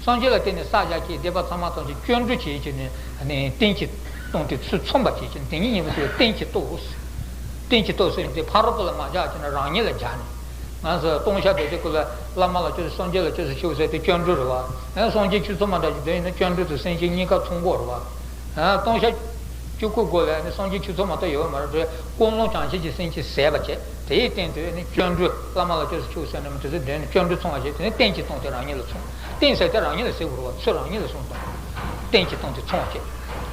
སངས་རྒྱས་ལ་བརྟེན་ནས་བསགས་བཞག་གི་སྡེ་པ་ཚང་མ་ཐམས་ཅད་སྐྱོན་འགྲོ་བྱེད་བྱས་ནས་ནི་རྟེན་གྱི་སྟོང་དེ་ཚུར་མཚོན་པ་བྱེད་བྱས་ནས་དེ་ཉིད་སྙིང་པོ་ཟེར་བའི་རྟེན་གྱི་སྟོང་། རྟེན་གྱི་སྟོང་ཟེར་ནས་དེ་ཕ་རོལ་པོ་ལ་མ་སྦྱར་བྱས་ན་རང་ཉིད་ལ་སྦྱར་ནས། ང་ཚོ་སྟོང་ཤ་དེ་ཚོ་ཀུན་ལ་བླ་མ་ལ་སྐྱོ་ཤས་སངས་རྒྱས་ལ་སྐྱོ་ཤས་ཆེའོ་ཟེར་དེ་སྐྱོན་འགྲོ་རེད་བ། ཨ་སངས་རྒྱས་ཆོས་ཚོགས་མ་འདྲ་ཞིག་དེ་ཡིན་ན་སྐྱོན་འགྲོ་དང་སེམས་ཅན་གཉིས་ཀ་མཚུངས་པོ་རེད་བ། ཨ་སྟོང་ཤ་བཅུ་དགུ་སྒོ་ལ་ནི་སངས་རྒྱས་ཆོས་ཚོགས་མ་གཏོགས་ཡོད་མ་རེད་དེ་ཀུན་སློང་བྱང་ཆུབ་ཀྱི་སེམས་ཀྱིས་ཟད་པ་བྱས་དེའི་སྟེང་དུ་ནི་སྐྱོན་འགྲོ་བླ་མ་ལ་སྐྱོ་ཤས་ཆེའོ་ཟེར་ནས་དེ་ཚོ་དོན་ནི་སྐྱོན་འགྲོ་མཚུངས་པ་བྱས་དེ་ནི་རྟེན་གྱི་སྟོང་དེ་རང་ཉིད་ལ་མཚུངས། རྟེན་ཟེར་དེ་རང་ཉིད་ལ་ཟེར་དགོས་རེད་བ་ཚུར་རང་ཉིད་ལ་གསུངས་དང་། རྟེན་གྱི་སྟོང་དེ་མཚུངས་པ་བྱས།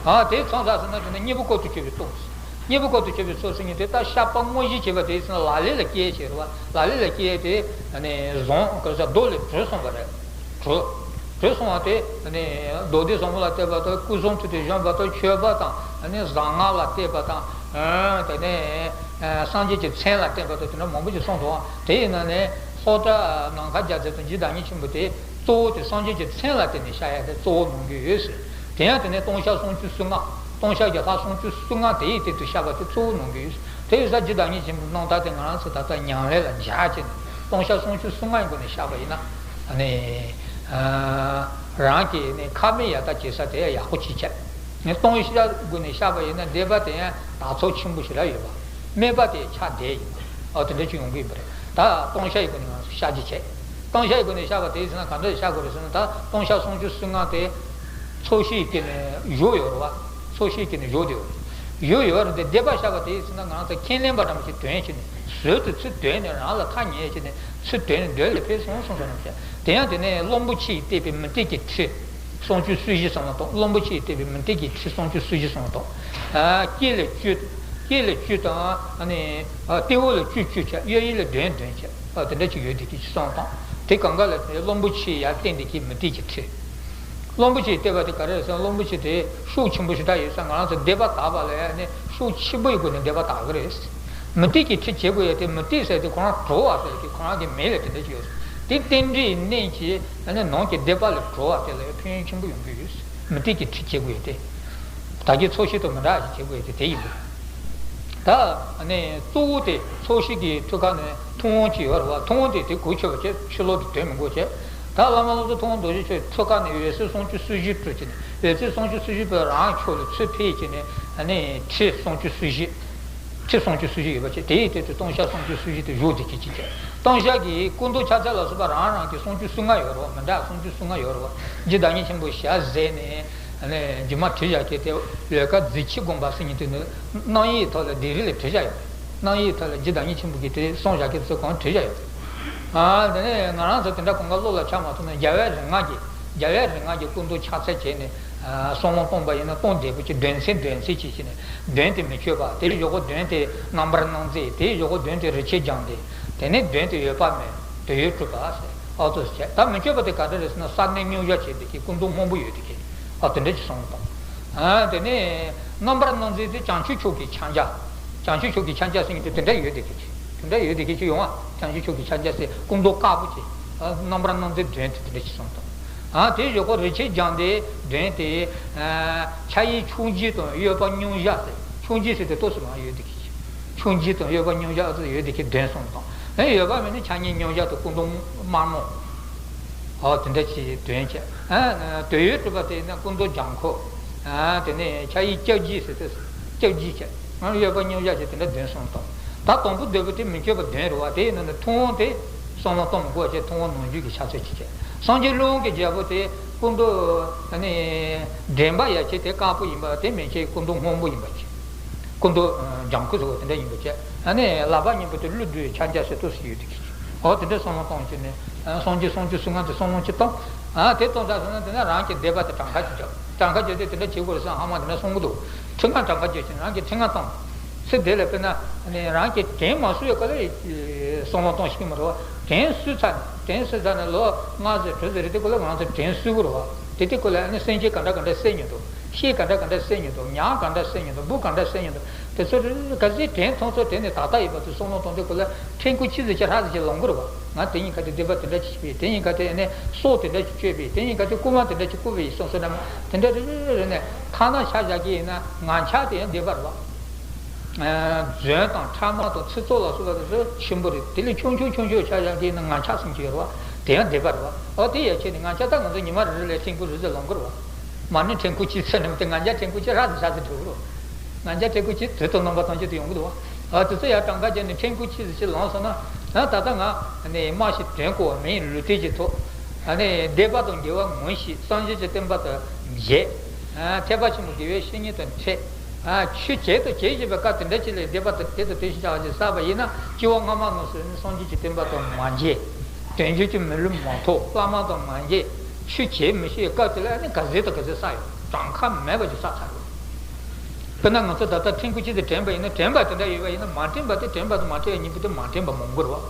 ཨ་དེ་མཚུངས་ས་ཟེར་ན་དེ་ནི་གཉེན་པོ་ཀུན་ཏུ་སྤྱོད་པའི་སྟོང་། གཉེན་པོ་ཀུན་ཏུ་སྤྱོད་པའི་ཚུལ་ཟེར་མཁན་དེ་ད་བཤགས་པ་དངོས་གཞི་བྱེད་པ་དེ་ཟེར་ན་ལག་ལེན་ལ་སྐྱེལ་བྱེད་རེད་བ། ལག་ལེན་ལ་སྐྱེལ་དེ་ནི་བཟང་གི་ས་རྡོ་ལས་གྲུ་སོང་བ་རེད། གྲུ། གྲུ་སོང་བ་དེ་ནི་མདོ་སྡེ་བཟང་པོ་ལ་བལྟས་པ་དང་སྐུ་གསུང་ཐུགས་ཏེ་བཞེངས་པ་དང་མཆོད་པ་དང་ནི་བཟང་ངན་ལ་བལྟས་པ་དང་དེ་ནས་སངས་རྒྱས་ཀྱི་མཚན་ལ་བརྟེན་པ་དང་དེ་འདྲ་མང་པོ་ཞིག་གསུངས་འདུག་དེ་ཡིན་ན་ནི་ལྷོ་བྲག་ནམ་མཁའ་རྒྱལ་མཚན་དང་རྗེ་བདག་ཉིད་ཆེན་པོ་དེ་གཙོ་བོ་དེ་སངས་རྒྱས་ཀྱི་མཚན་ལ་བརྟེན་ནས་བཤགས་ཡ་དེ་གཙོ་བོ་གནང་གི་ཡོད་ཟེར། དེ་ཡང་དེ་ནས་སྟོང་ཤ་སུམ་ཅུ་སོ་ལྔ། སྟོང་ཤ་གི་ལྷ་སུམ་ཅུ་སོ་ལྔ་དེ་ཡི་སྟེང་དུ་བཤགས་པ་དེ་གཙོ་བོ་གནང་གི་ཡོད། དེ་ཡིན་ཙང་རྗེ་བདག་ཉིད་ཆེན་པོའི་རྣམ་ཐར་དེ་ང་རང་ཚོ་ད་ལྟ་ཉམས་ལེན་ལ་འཇགས་བྱས་ནས་སྟོང་ཤ་སུམ་ཅུ་སོ་ལྔ་ཡི་སྒོ་ནས་བཤགས་པ་ཡིན་ན། ཨ་ནི། ཨ་རང་གི་ནི་ཁ་མིག་ཡར་ལྟ་བྱེད་ས་དེ་ཡག་པོ་བྱེད་བྱས། ནི་སྟོང་ཤ་སྒོ་ནས་བཤགས་པ་ཡིན་ན་སྡིག་པ་དེ་ཡང་དག་ཚོགས་ཆེན་པོ་ཞིག་རག་ཡོད་པ། དམིགས་པ་དེ་ཆགས་བསྡད་ཡོད་པ། ཨོ་དེ་འདྲ་ཅིག་ཡོང་གི་ཡིན་པ་རེད། ད་སྟོང་ཤ་ཡི་སྒོ་ནས་ང་ཚོ་བཤགས་བྱེད་བྱས། སྟོང་ཤ་ཡི་སྒོ་ནས་བཤགས་པ་དེ་ཡིན་ཟེར་ན་ག་འདྲ་བཤགས་དགོས་རེད་ཟེར་ན་ད་སྟོང་ཤ་སུམ་ཅུ་སོ་ལྔ་དེ། ཚོགས་ཞིང་གི་ནི་བཞུགས་ཡོད་རེད་བ། ཚོགས་ཞིང་གི་ནི་བཞུགས་དེ་ཡོད་རེད། བཞུགས་ཡོད་རེད་དེ་སྡིག་པ་བཤགས་པ་དེ་ཡིན་ཟེར་ན་ང་ཚོ་ཁས་ལེན་པ་འདྲ་མོ་ཞིག་དོན་བྱས་ནས་ཟུར་དུ་ཚུར་དོན་ནས་རང་ལ་ཐག་ཉེ་བྱས་ནས་ཚུར་དོན་ནས་མདུན་ལ་ཕེབས་སོང་སོང་ཟེར་ནས་བཤད། དེ་ཡང་དེ་ནས་བློན་པོ་ཆེས་བཏེགས་པའི་མུ་སྟེགས་ཀྱི་ཁྲི། སུམ་ཅུ་སོ་བཞི་གསུངས་པ་དང་བློན་པོ་ཆེས་བཏེགས་པའི་མུ་སྟེགས་ཀྱི་ཁྲི་སུམ་ཅུ་སོ་བཞི་གསུངས་པ་དང་། ཨ་སྐེ་ལ་བཅུ། སྐེ་ལ་བཅུ་དང་ཨ་ནི་ཨ་སྟེགས་བུ་ལ་བཅུ་བཅུ་བྱས་གཡས་གཡོན་ལ་བདུན་བདུན་བྱས། ཨ་དེ་འདྲ་ཅིག་ཡོད་དེ་གི་ཅིག་གསུངས་དང་། དེ་གང་ག་ལ་དེ་བློན་པོ་ཆེས་ཡར་བསྟན་དེ་གི་མུ་སྟེགས་ཀྱི་ཁྲི། བློན་པོ་ཆེས་བསྟན་པ་དེ་ག་རེ་རེད་ཟེར་ན་བློན་པོ་ཆེ་དེ་ཤུགས་ཆེན་པོ་ཞེ་དྲག་ཡོད་ས་ང་རང་ཚོ་སྡིག་པ་དག་པ་ལ་ཡང་ནི་ཤུགས་ཆེན་པོ་ཡི་སྒོ་ནས་སྡིག་པ་དག་གི་རེད། མུ་སྟེགས་ཀྱི་ཁྲི་བྱེད་དགོས་ཡ་དེ་མུ་སྟེགས་ཟེར་དེ་ཁོ་རང་གྲོལ་བ་ཟེར་གི་ཁོ་རང་གི་མིང་ལ་དེ་འདྲ་ཅིག་ཡོད། དེ་རྟེན་འབྲེལ་གྱི་གནད་ཀྱིས་ནི་ནང་གི་སྡིག་པ་ལས་གྲོལ་བ་དེ་ལ་ཡང་ཕན་ཡོན་ཆེན་པོ་ཡོང་གི་ཡོད། མུ་སྟེགས་ཀྱི་ཁྲི་བྱེད་དགོས་ཡ་དེ། ད་གིན་ཚོགས་ཞིང་དང་མི་འདྲ་ཞིག་བྱེད་དགོས་ཡ་དེ་དེ་ཡིན་པ་རེད། ད་ནི་གཙོ་བོ་དེ་ཚོགས་ཞིང་གི་ཐུགས་ཀ་ནས་ཐུབ་དབང་ཅིག་ཡོད་རེད་བ། ཐུབ་དབང་དེ་དེ་གུ་ཆོད་པ་བྱས་ཕྱི་ལོགས་དུ་འདོན་མི་དགོས་བྱས། ད་བླ་མ་བློ་བཟང་ཐུབ་དབང་རྡོ་རྗེ་ཁྱོད་ཐུགས་ཀ་ནས་འོད་ཟེར་སུམ་ཅུ་སོ་བཞི་སྤྲོས་བྱས་ནས་འོད་ཟེར་སུམ་ཅུ་སོ་བཞི་པོས་རང་ཕྱོགས་ལ་ཚུར་ཕེབས་བྱས་ནས་ནི་ཁྲི་སུམ་ཅུ་སོ་བཞི། ཁྲི་སུམ་ཅུ་སོ་བཞི་ཡོད་པ་བྱས་དེའི་སྟེང་དུ་སྟོང་ཤ་སུམ་ཅུ་སོ་བཞི་དེ་བཞུགས་བསྡད་ཀྱི་ཅིག་བྱས། སྟོང་ཤ་གི་སྐུ་མདོག་ཕྱག་མཚན་ལ་སོགས་པ་རང་རང་གི་སུམ་ཅུ་སོ་ལྔ་ཡོད་རེད་བ། མི་འདྲ་སུམ་ཅུ་སོ་ལྔ་ཡོད་རེད་བ། རྗེ་བདག་ཉིད་ཆེན་པོ་ཞལ་གཟིགས་ནས། ཨ་ནི་རྗེས་མ་བྲིས་བཞག་གི་དེ་ལས་ཀ་མཛེས་ཆེ་དགོངས་པ་ཟེར་མཁན་དེ་ནི་རྣམ་དབྱེའི་ཐོག་ལ་སྡིགས་རིས་ལ་བྲིས་བཞག་ཡོད་རེད། རྣམ་དབྱེའི་ཐོག་ལ་རྗེ་བདག་ཉིད་ཆེན་པོ་གིས་དེ་གསུངས་བཞག་གི་ཚུལ་གང་བྲིས་བཞག་ཡོད་རེད། ཨ་དེ་ནས་ང་རང་ཚོ་དེ་འདྲ་གང་ག་བློ་ལ་འཆར་མ་ཐུབ་ན་རྒྱལ་བའི་རིགས་ལྔ་གི་རྒྱལ་བའི་རིགས་ལྔ་གི་སྐུ་མདོག་ཕྱག་མཚན་བྱས་ནས་ཨ་གསང་བ་སྟོང་པ་ཡིན་ན་སྟོང་བདེ་པོ་ཅིག་འདོན་ཚད་འདོན་ཚད་ཅིག་བྱས་ནས་མདུན་དེ་མི་བསྐྱོད་པ་དེ་ལས་གཞུག་གུ་མདུན་དེ་རྣམ་པར་སྣང་མཛད་དེ་ལས་གཞུག་གུ་མདུན་དེ་རིན་ཆེན་སྦྱངས་ཏེ་དེ་ནས་མདུན་དེ་འོད་དཔག་མེད་དོན་ཡོད་གྲུབ་པ་ཟེར། ཨ་ཏོ་ཟེར་བྱས། ད་མི་བསྐྱོད་པ་དེ་ག་འདྲ་རེད་ཟེར་ན་ས་གནས་མཉམ་བཞག་བྱས་དེ་གི་སྐུ་མདོག་སྔོན་པོ་ཡོད་དེ་གི། ཨ་དེ་འདྲ་ཅིག་གསུངས་དང་། ཨ་དེ་ནས་རྣམ་པར་སྣང་མཛད་དེ་བྱང་ཆུབ་མཆོག་གི་ཕྱག་རྒྱ། བྱང་ཆུབ་མཆོག་གི་ཕྱག་རྒྱ་ཟེར་མཁན་དེ་དེ་འདྲ་ཡོད་དེ་གི་ཅིག་དེ་འདྲ་ཡོད་དེ་གི་ཅིག་ཡོང་བ། བྱང་ཆུབ་མཆོག་གི་ཕྱག་རྒྱ་ཟེར་སྐུ་མདོག་དཀར་པོ་ཅིག་ཨ་རྣམ་པར་སྣང་མཛད་མདུན་དེ་དེ་འདྲ་ཅིག་གསུངས་དང་། ཨ་དེའི་གཞུག་གུ་རིན་ཆེན་སྦྱངས་ཏེ་མདུན་དེ། ཨ་ཕྱག་གཡས་ཕྱོགས་བཞི་དང་གཡོན་པ་མཉམ་བཞག་ཟེར། ཕྱོགས་བཞི་ཟེར་དེ་ཏོག་ཙམ་མར་ཡོད་དེ་གི་ཅིག་ཕྱོགས་བཞི་དང་གཡོན་པ་མཉམ་བཞག་ཨ་ཏོ་ཡོད་དེ་གི་མདུན་གསུངས་དང་། དོན་ཡོད་པ་མིན་ན་ཕྱག་གཉིས་མཉམ་བཞག་དང་སྐུ་མདོག་དམར་མོ། ཨོ་དེ་འདྲ་ཅིག་དོན་བྱས། ཨ་དོན་ཡོད་གྲུབ་པ་དེ་ཡིན་ན་སྐུ་མདོག་ལྗང་ཁུ། ཨ་དེ་ནས་ཕྱག་གཡས་སྐྱབས་རྗེས་ཟེར་ཏེ། སྐྱབས་རྗེས་བྱས། ཨ་ཡོད་པ་མཉམ་བཞག་བྱས་དེ་འདྲ་དོན་གསུམ་བཏང་། ད་དང་པོ་འདོད་པ་དེ་མི་བསྐྱོད་པ་དོན་རེད་བ། དེ་ཡིན་ན་ནི་ཐུབ་དབང་དེ་བསམ་བློ་གཏོང་མི་དགོས་བྱས་ཐུབ་དབང་ནང་བཞིན་གྱི་ཕྱག་འཚལ་ཅིག་བྱས། སངས་རྒྱས་སློབ་དཔོན་གྱི་རྒྱལ་པོ་དེ་སྐུ་མདོག་ཨ་ནི་འདྲེན་པ་ཡ་བྱས་དེ་དཀར་པོ་ཡིན་པ་དེ་མན་ཆད་སྐུ་མདོག་སྔོན་པོ་ཡིན་པ་བྱས། སྐུ་མདོག་ལྗང་ཁུ་ཟེར་བ་དེ་འདྲ་ཡིན་པ་བྱས། ཨ་ནི་ལག་པ་གཉིས་པོ་དེ་ཀླུ་བདུད་ཕྱག་རྒྱ་ཟེར་ཏོག་ཙམ་ཡོད་དེ་གི། འོ་དེ་འདྲ་བསམ་བློ་གཏོང་བྱས་ནས་སངས་རྒྱས་སངས་རྒྱས་ཟེར་ང་དེ་བསམ་བློ་ཅིག་བཏང་། ཨ་དེ་བཏང་ཚར་སོང་ན་དེ་ནས་རང་གི་བཟླས་པ་དེ་གྲངས་ཀ་ཅིག་རྒྱབ། གྲངས་ཀ་རྒྱབ་དུས་དེ་འདྲ་བྱེད་དགོས་རེད་བསམ་ཧ་མ་དེ་འདྲ་གསུང་གི་འདུག་ཁྲི་ལྔ་གྲངས་ཀ་རྒྱབ་བྱས་ནས་རང་གིས་ཁྲི་ལྔ་བཏང་། ཚེ་འདི་ལ་དཔེར་ན་རང་གིས་དྲན་མ་གསོས་པའི་སྐབས་ལ་བསམ་བློ་གཏོང་ཤེས་ཀྱི་མ་རེད་བ། དྲན་གསོས་ཚར་ནས་དྲན་གསོས་ཚར་ནས་ལོ་ལྔ་ཙམ་དྲུག་ཙམ་རེད་དེ་སྐབས་ལ་ང་ཚོ་དྲན་གསོས་དགོས་རེད་བ། དེ་དུས་སྐབས་ལ་ཨ་ནི་སེམས་ཅན་ག་འདྲ་ག་འདྲ་བསད་མྱོང་འདུག་ཤེས་ག་འདྲ་ག་འདྲ་བསད་མྱོང་འདུག་ཉ་ག་འདྲ་བསད་མྱོང་འདུག་འབུ་ག་འདྲ་བསད་མྱོང་འདུག་དེ་ཚོ་ག་ཚོད་དྲན་ཐོངས་ཚོད་དྲན་ནས་ད་ལྟ་ཡོད་པ་ཚོ་བསམ་བློ་གཏོང་དུས་སྐབས་ལ་ཕྲན་ཁུ་ཆི་ཟིག་ཅིག་ཧྲ་ཟིག་ཅིག་ལོང་གི་རེད་བ། ང་དེ་ཡིན་ག་དེ་སྡིག་པ་དེ་འདྲ་ཅིག་བྱས་པས། དེ་ཡིན་ག་དེ་ནས་སྲོག་དེ་འདྲ་ཅིག་གཅོད་པས། དེ་ཡིན་ག་དེ་རྐུ་མ་དེ་འདྲ་ཅིག་རྐུ་བས་ཡིན་བསམ་བསམ་ན་དེ་འདྲ་རེ་རེ་རེ་ནས་ཐ་ན་ཤ་བཞག་གི་ཡིན་ན་ངན་ཆགས་དེ་ཡང་སྡིག་པ་རེད་བ། རྫུན་དང་ཕྲ་མ་དང་ཚིག་རྩུབ་ལ་སོགས་པ་དེ་ཚོ་ཆེན་པོ་རེད། དེ་ལས་ཆུང་ཆུང་ཆུང་ཆུང་ཆ་བཞག་གི་ཡིན་ན་ངན་ཆགས་ཟེར་གྱི་ཡོད་རེད་བ། དེ་ཡང་སྡིག་པ་རེད་བ། ཨོ་དེ་ཡ་ཁྱེད་ནི་ངན་ཆགས་ད་ང་ཚོ་ཉི་མ་རེ་རེ་ལ་ཕྲན་ཁུ་རེ་ཟིག་ལོང་གི་རེད་བ། མ་ཎི་ཕྲན་ཁུ་ཆི་ཟེར་ནས་དེ་ང་རྒྱལ་ཕྲན་ཁུ་ཆི་ཧྲ་ཟིག་ཧྲ་ཟིག་འགྲོ་གི་རེད་བ། ང་རྒྱལ་ཕྲན་ཁུ་ཆི་དུས་དང་རྣམ་པ་ཐམས་ཅད་དུ་ཡོང་གི་འདུག་བ། ཨ་དེ་ཚོ་ཡར་གྲངས་ཀ་བྱས་ནས་ཕྲན་ཁུ་ཆི་ཟིག་ཅིག་ལོངས་སོང་ན། ཨ་ད་ལྟ་ང་ནི་སྨྲ་ཞིང་དོན་གོ་བ་མིའི་ལུས་རྟེན་གྱི་ཐོག་ཨ་ནི་སྡིག་པ་དང་དགེ་བ་ངོ་ཤེས། སངས་རྒྱས་ཀྱི་བསྟན་པ་དང་མཇལ། ཨ་ཐེག་པ་ཆེན་པོ་དགེ་བའི་བཤེས་གཉེན་དང་འཕྲད། ཨ་ཆོས་བྱེད་དང་བྱེད་བཞིན་པའི་སྐབས་དེ་འདྲ་ཅིག་ལ་སྡིག་པ་དང་དེ་དང་དེ་བཞིན་བྱ་བ་ཅིག་བསགས་པ་ཡིན་ན་སྐྱེ་བ་སྔ་མ་ནང་བཞིན་སངས་རྒྱས་ཀྱི་བསྟན་པ་དང་མ་མཇལ། དལ་འབྱོར་གྱི་མི་ལུས་མ་ཐོབ། བླ་མ་དང་མ་མཇལ། ཆོས་བྱེད་མི་ཤེས་པའི་སྐབས་དེ་ལ་ཨ་ནི་ག་ཚོད་དང་ག་ཚོད་བསགས་ཡོད། གྲངས་ཁ་མེད་པ་ཅིག་བསགས་ཚར་ཡོད། དཔེར་ན་ང་ཚོ་ད་ལྟ་ཕྲན་ཁུ་ཆི་དེ་དྲན་པ་ཡིན་ན་དྲན་པ་དེ་འདྲ་ཡོད་པ་ཡིན་ན་མ་དྲན་པ་དེ་དྲན་པ་དང་མ་དྲན་པ་གཉིས་པོ་དེ་མ་དྲན་པ་མང་པོ་རེད་བ།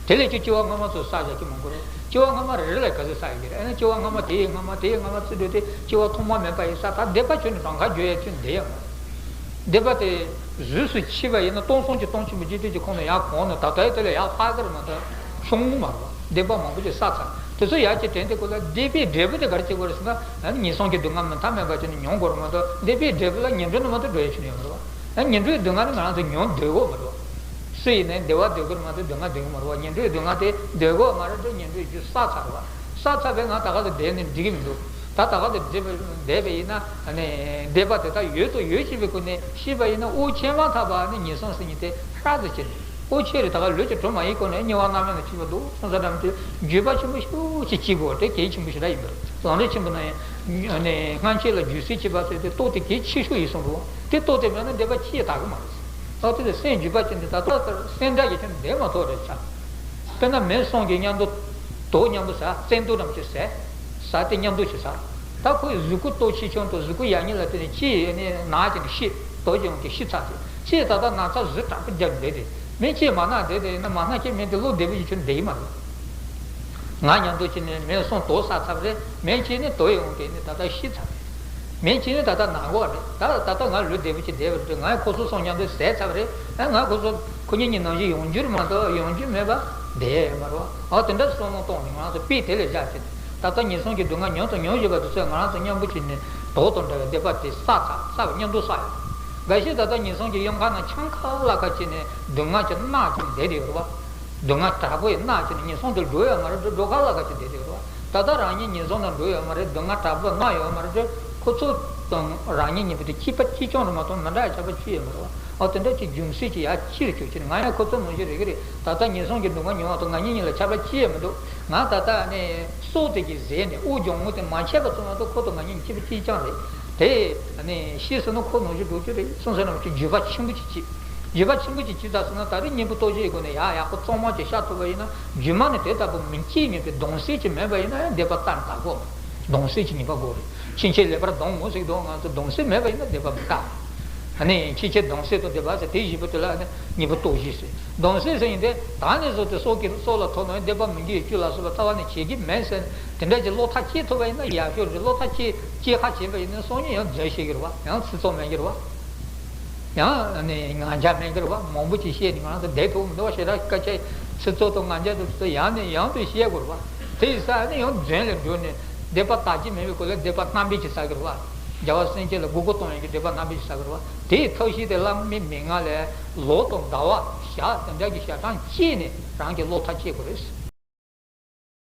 དེ་ལས་ཀྱི་སྐྱེ་བ་སྔ་མ་ཚོ་བསགས་བཞག་གི་མང་པོ་རེད། སྐྱེ་བ་སྔ་མ་རེ་རེ་ལ་ག་ཚོད་བསགས་ཡོད་ཀྱི་རེད། ཨ་ནི་སྐྱེ་བ་སྔ་མ་དེའི་སྔ་མ་དེའི་སྔ་མ་ཚུད་འགྲོ་དེ་སྐྱེ་བ་ཐོག་མ་མེད་པ་ཡིན་ས། ད་སྡིག་པ་ཁྱོན་ནས་གྲངས་ཀ་བརྗོད་ཡ་ཁྱོན་བསྡད་ཡ་མ་རེད། སྡིག་པ་དེ་གཟུགས་སུ་ཕྱིས་པ་ཡིན་ན་སྟོང་གསུམ་གྱི་སྟོང་ཆེན་པོ་འཇིག་རྟེན་གྱི་ཁོངས་ནས་ཡར་གོང་ནས་ད་ལྟའི་དེ་ལ་ཡར་ལྷག་གི་རེད་མ་གཏོགས་ཆུང་ངུ་མ་རེད་བ། སྡིག་པ་མང་པོ་ཅིག་བསགས་ཚར། དེ་ཚོ་ཡར་གྱི་དྲན་དེ་ཁོ་ལ་སྡིག་པའི་འབྲས་བུ་དེ་ག་རེ་བྱེད་དགོས་རེད་ཟེར་ན། ཨ་ནི་ངན་སོང་གི་སྡུག་བསྔལ་མི་མཐའ་མེད་པ་ཅིག་ནི་མྱོང་དགོས་རེད་མ་གཏོགས་སྡིག་པའི་འབྲས་བུ་ལ་ངན་འགྲོ་ནི་མ་གཏོགས་འགྲོ་ཡ་ཆོད་ཡོད་མ་རེད་བ། ཨ་ངན་འགྲོའི་སྡུག་བསྔལ་ནི་ང་རང་ཚོ་མྱོང་འདོད་དགོས་མ་རེད་བ། སུ་ཡིན་ནའི་བདེ་བ་འདོད་ཀྱི་རེད་མ་གཏོགས་སྡུག་བསྔལ་འདོད་ཀྱི་མ་རེད་བ། ངན་འགྲོའི་སྡུག་བསྔལ་དེ་འདོད་དགོས་མ་རེད་དེ་ངན་འགྲོའི་རྒྱུ་བསགས་ཚར་བ། བསགས་ཚར་བས་ང་ད་ག་ལ་བསྡད་ནས་འགྲིག་གི་མི་འདུག་ད་ད་ག་ལ་བསྡད་པ་བསྡད་པ་ཡིན་ན་ཨ་ནི་བསྡད་པ་དེ་དག་ཡོད་དང་ཡོད་བྱེད་པའི་སྒོ་ནས་ཤེས་པ་ཡིན་ན་དབུགས་ཆད་མ་ཐག་པ་ནི་ངན་སོང་ཟེར་མཁན་དེ་ཧྲ་ཙམ་ཕྱིན། དབུགས་ཆད་རེད་ད་ག་ལོས་ཀྱི་གྲོལ་མ་ཡིན་སྐོར་ནས་དམྱལ་བ་མནར་མེད་ལ་ཆགས་པ་འདུག་སོང་ཙང་འདྲ་མི་འདུག་འགྱོད་པ་ཆེན་པོ་ཞེ་པོ་ཅིག་སྐྱེ་དགོས་དེ་གལ་ཆེན་པོ་ཞེ་དྲག་ཡིན་པ་རེད། ལམ་རིམ་ཆེན་པོ་ནང་ཡང་ནས་སྔ་ཕྱི་ལ་རྒྱུ་སྲིད་བྱེད་པ་ཟེར་དེ་རྟོགས་དེ་གལ་ཆེ་ཤོས་ཡིན་གསུངས་འདུག་དེ་རྟོགས་དེ་མེད་ན་བདེ་བ་ཅི་ཡང་དག་གི་མ་རེད། ཨ་དེ་ལ་སེམས་འགྱོད་པ་ཅན་དེ་ད་ལྟ་ལྟར་སེམས་འདྲ་ཡི་ཁྱོན་བདེ་མ་ཐོབ་རེད་ཆ། དཔེར་ན་མེ་སོང་གི་མཉམ་དུ་དོག་མཉམ་དུ་ཟ་བཙན་དོག་འདྲ་མི་ཅིག་ཟ། ཟ་དེ་མཉམ་དུ་ཞིག་ཟ། ད་ཁོའི་གཟུགས་པོ་ལྟོ་ཆེ་ཆུང་དང་གཟུགས་པོ་ཡག་ཉེས་ལ་བརྟེན་ནས་ཅི་ཡོད་ནས་ན་ཅིག་ནས་ཤི། དོག་ཅིག་ཡོང་གི་ཤི་ཚར་ཏེ་ཅི་ད་ལྟ་ན་ཚ་གཟི་དྲག་པོ་རྒྱབ་བསྡད་དེ་མེ་ཅི་མ་ན་བསྡད་དེ་ཡིན་ན་མ་ན་ཁྱེད་མེད་དེ་བློ་བདེ་པོ་ཞིག་ཁྱོད་བསྡད་ཡི་མ་རེད། ང་མཉམ་དུ་ཕྱིན་ནས་མེ་སོང་དོག་ཟ་ཚར་བ་རེད། མེ་ཕྱིན་ནས་དོག་ཡོང་གི་ནི་ད་ལྟ་ཤི་ཚར་རེད། མེ་ཕྱིན་ནས་ད་ལྟ་ན་གོ་རེད། ད་ད་ལྟ་ང་ལུས་བདེ་པོ་ཅིག་བསྡད་པ་རེད། ང་ཁོ་ཚོ་སོང་མཉམ་དུ་ཟས་ཚར་བ་རེད། ཨ་ང་ཁོ་ཚོ་ཁོ་གཉིས་གཉིས་ནང་བཞིན་ཡོང་རྒྱུ་རེད་མ་གཏོགས་ཡོང་རྒྱུ་མེད་པ་བསྡད་ཡ་ཡོད་མ་རེད་བ། ཨ་དེ་འདྲ་བསམ་བློ་གཏོང་ནས་ང་རང་ཚོ་དཔེ་དེ་ལས་བཞག་བྱས་ནས་ད་ལྟ་ངན་སོང་གི་སྡུག་བསྔལ་མྱོང་དང་མྱོང་བཞིན་པ་དེ་ཚོས་ང་རང་ཚོ་མཉམ་པོ་བྱས་ནས་དོག་དང་འདྲ་བའི་སྡིག་པ་དེ་བསགས་ཚར་བསགས་པ་མཉམ་དུ་བསགས་ཡོད། འགའ་ཤས་ད་ལྟ་ངན་སོང་གི་གཡང་ཁ་ནང་འཁྱམ་ཁ་ལག་ཁ་བྱས་ནས་སྡུག་བསྔལ་གྱི་མནར་གྱིས་བསྡད་དེ་ཡོད་རེད་བ། སྡུག་བསྔལ་དྲག་པོ་ཡི་མནར་གྱིས་ནི་ངན་སོང་དུ་འགྲོ་ཡོད་མ་རེད་འགྲོ་འགྲོ་ཁ་ལག་ཁ་ཅིག་བསྡད་དེ་ཡོད་རེད་བ། ད་ལྟ་རང་ཉིད་ངན་སོང་དུ་འགྲོ་ཡོད་མ་རེད་སྡུག་བསྔལ་དྲག་པོ་མནར་ཡོད་མ་རེད་འགྲོ། ཁོ་ཚོ་དང་རང་ཉིད་གཉིས་པོ་དེ་ཁྱད་པར་གཅིག་རྐྱང་རེད་མ་གཏོགས་མི་འདྲ་བའི་ཁྱད་པར་ཅི་ཡོད་མ་རེད་བ། ཨོ་དེ་འདྲ་ཅིག་རྒྱུ་མཚན་ཅིག་ཡར་ཕྱིར་བཅུག་ཕྱིར་ང་ཡང་ཁོ་ཚོ་ནང་བཞིན་རེད་གི་རེད། ད་ལྟ་ངན་སོང་གི་སྡུག་བསྔལ་མྱོང་བ་དང་ང་གཉིས་གཉིས་ལ་ཁྱད་པར་ཅི་ཡང་མི་འདུག་ང་ད་ལྟ་ནི་སྲོག་དེ་གི་ཟས་ནས་དབུགས་སྦྱོང་བ་དེ་མ་ཆད་པ་ཙམ་མ་གཏོགས་ཁོ་དང་ང་གཉིས་ཁྱད་པར་གཅིག་རྐྱང་རེད། དེ་ནི་ཤི་སོང་ན་ཁོ་ནང་བཞིན་འགྲོ་རྒྱུ་རེད་སོང་ཟེར་ན་ཅིག་འགྱོད་པ་ཆེན་པོ་ཅིག་བྱེད། འགྱོད་པ་ཆེན་པོ་ཅིག་བྱེད་ཚར་སོང་ན་ད་རེས་གཉེན་པོ་ལྟོ་གོས་ཀྱི་སྒོ་ནས་ཡག་ཡག་པོ་གཙང་མ་ཅིག་བཞག་ཐུབ་པ་ཡིན་ན་རྗེས་མ་ནས་དེ་ལྟ་བུ་མི་སྐྱེ་མིན་པའི་གདུང་སེམས་ཅིག་མེད་པ་ཡིན་ན་ཡང་བདེ་བ་ལྟར་དག་གོ། གདུང་སེམས་ཅིག་ངེས་པར་དགོས་རེད། ཕྱིན་ཆད་ལེགས་པར་གདུང་ངོ་ཟེར་གདུང་ང་ཚོ་གདུང་སེམས་མེད་པ་ཡིན་ན་བདེ་བ་མི་རྟག་ཨ་ནི་ཕྱིན་ཆད་གདུང་སེམས་དང་བདེ་བ་ཟེར་དེ་བཞི་པོ་དེ་ལ་ཨ་ནི་གཉེན་པོ་ལྟོ་གོས་ཟེར། གདུང་སེམས་ཟེར་ཡིན་ཏེ་ད་ནས་བཟུང་སྟེ་སྲོག་གི་སྲོག་ལ་ཐོགས་ན་ཡང་བདེ་བ་མི་འགྱུར་ཡོད་རྒྱུ་ལ་སོགས་པ་རྩ་བ་ནས་བྱེད་ཀྱི་མེད་ཟེར་དེ་འདྲ་ཅིག་བློ་ཐག་བཅད་ཐུབ་པ་ཡིན་ན་ཡག་ཤོས་རེད། བློ་ཐག་བཅད་བཅད་ཁ་བྱས་པ་ཡིན་ན་སང་ཉིན་ཡང་རྫུན་བཤད་ཀྱི་རེད་བ། ཡང་ཚིག་རྩུབ་སྨྲ་གི་རེད་བ། ཡང་ནི་ང་རྒྱལ་མེད་ཀྱི་རེད་བ། མང་པོ་ཅིག་བཤད་ནས་ང་ཚོ་བསྡད་ཐུབ་མི་འདུག་བ། ཞེ་དྲག་སྐད་ཆ་ཚིག་རྩུབ་དང་ང་རྒྱལ་དང་ཚོ་ཡང་ནས་ཡང་དུ་བཤད་དགོས་རེད་བ། དེ་ཡིན་ཙང་ནི་ཡང་རྫུན་ལ་འགྲོ་ནས་བསྡད་པ་དག་གི་མེད་པའི་སྐོར་ལ་བསྡད་པ་རྣམ་པའི་ཅིག་ཟ་གི་རེད་བ། རྒྱལ་བ་སེམས་ཅན་ལ་མགོ་སྐོར་གཏོང་ཡག་གི་བསྡད་པ་རྣམ་པའི་ཅིག་ཟ་གི་རེད་བ། དེའི་ཐབས་ཤེས་དེ་བླ་མའི་མན་ངག་ལས་ལོ་དང་ཟླ་བ་ བཞག་དེ་འདྲ་གི་ཞག་གྲངས་བཅད་ནས་རང་གི་བློ་ཐག་བཅད་དགོས་རེད།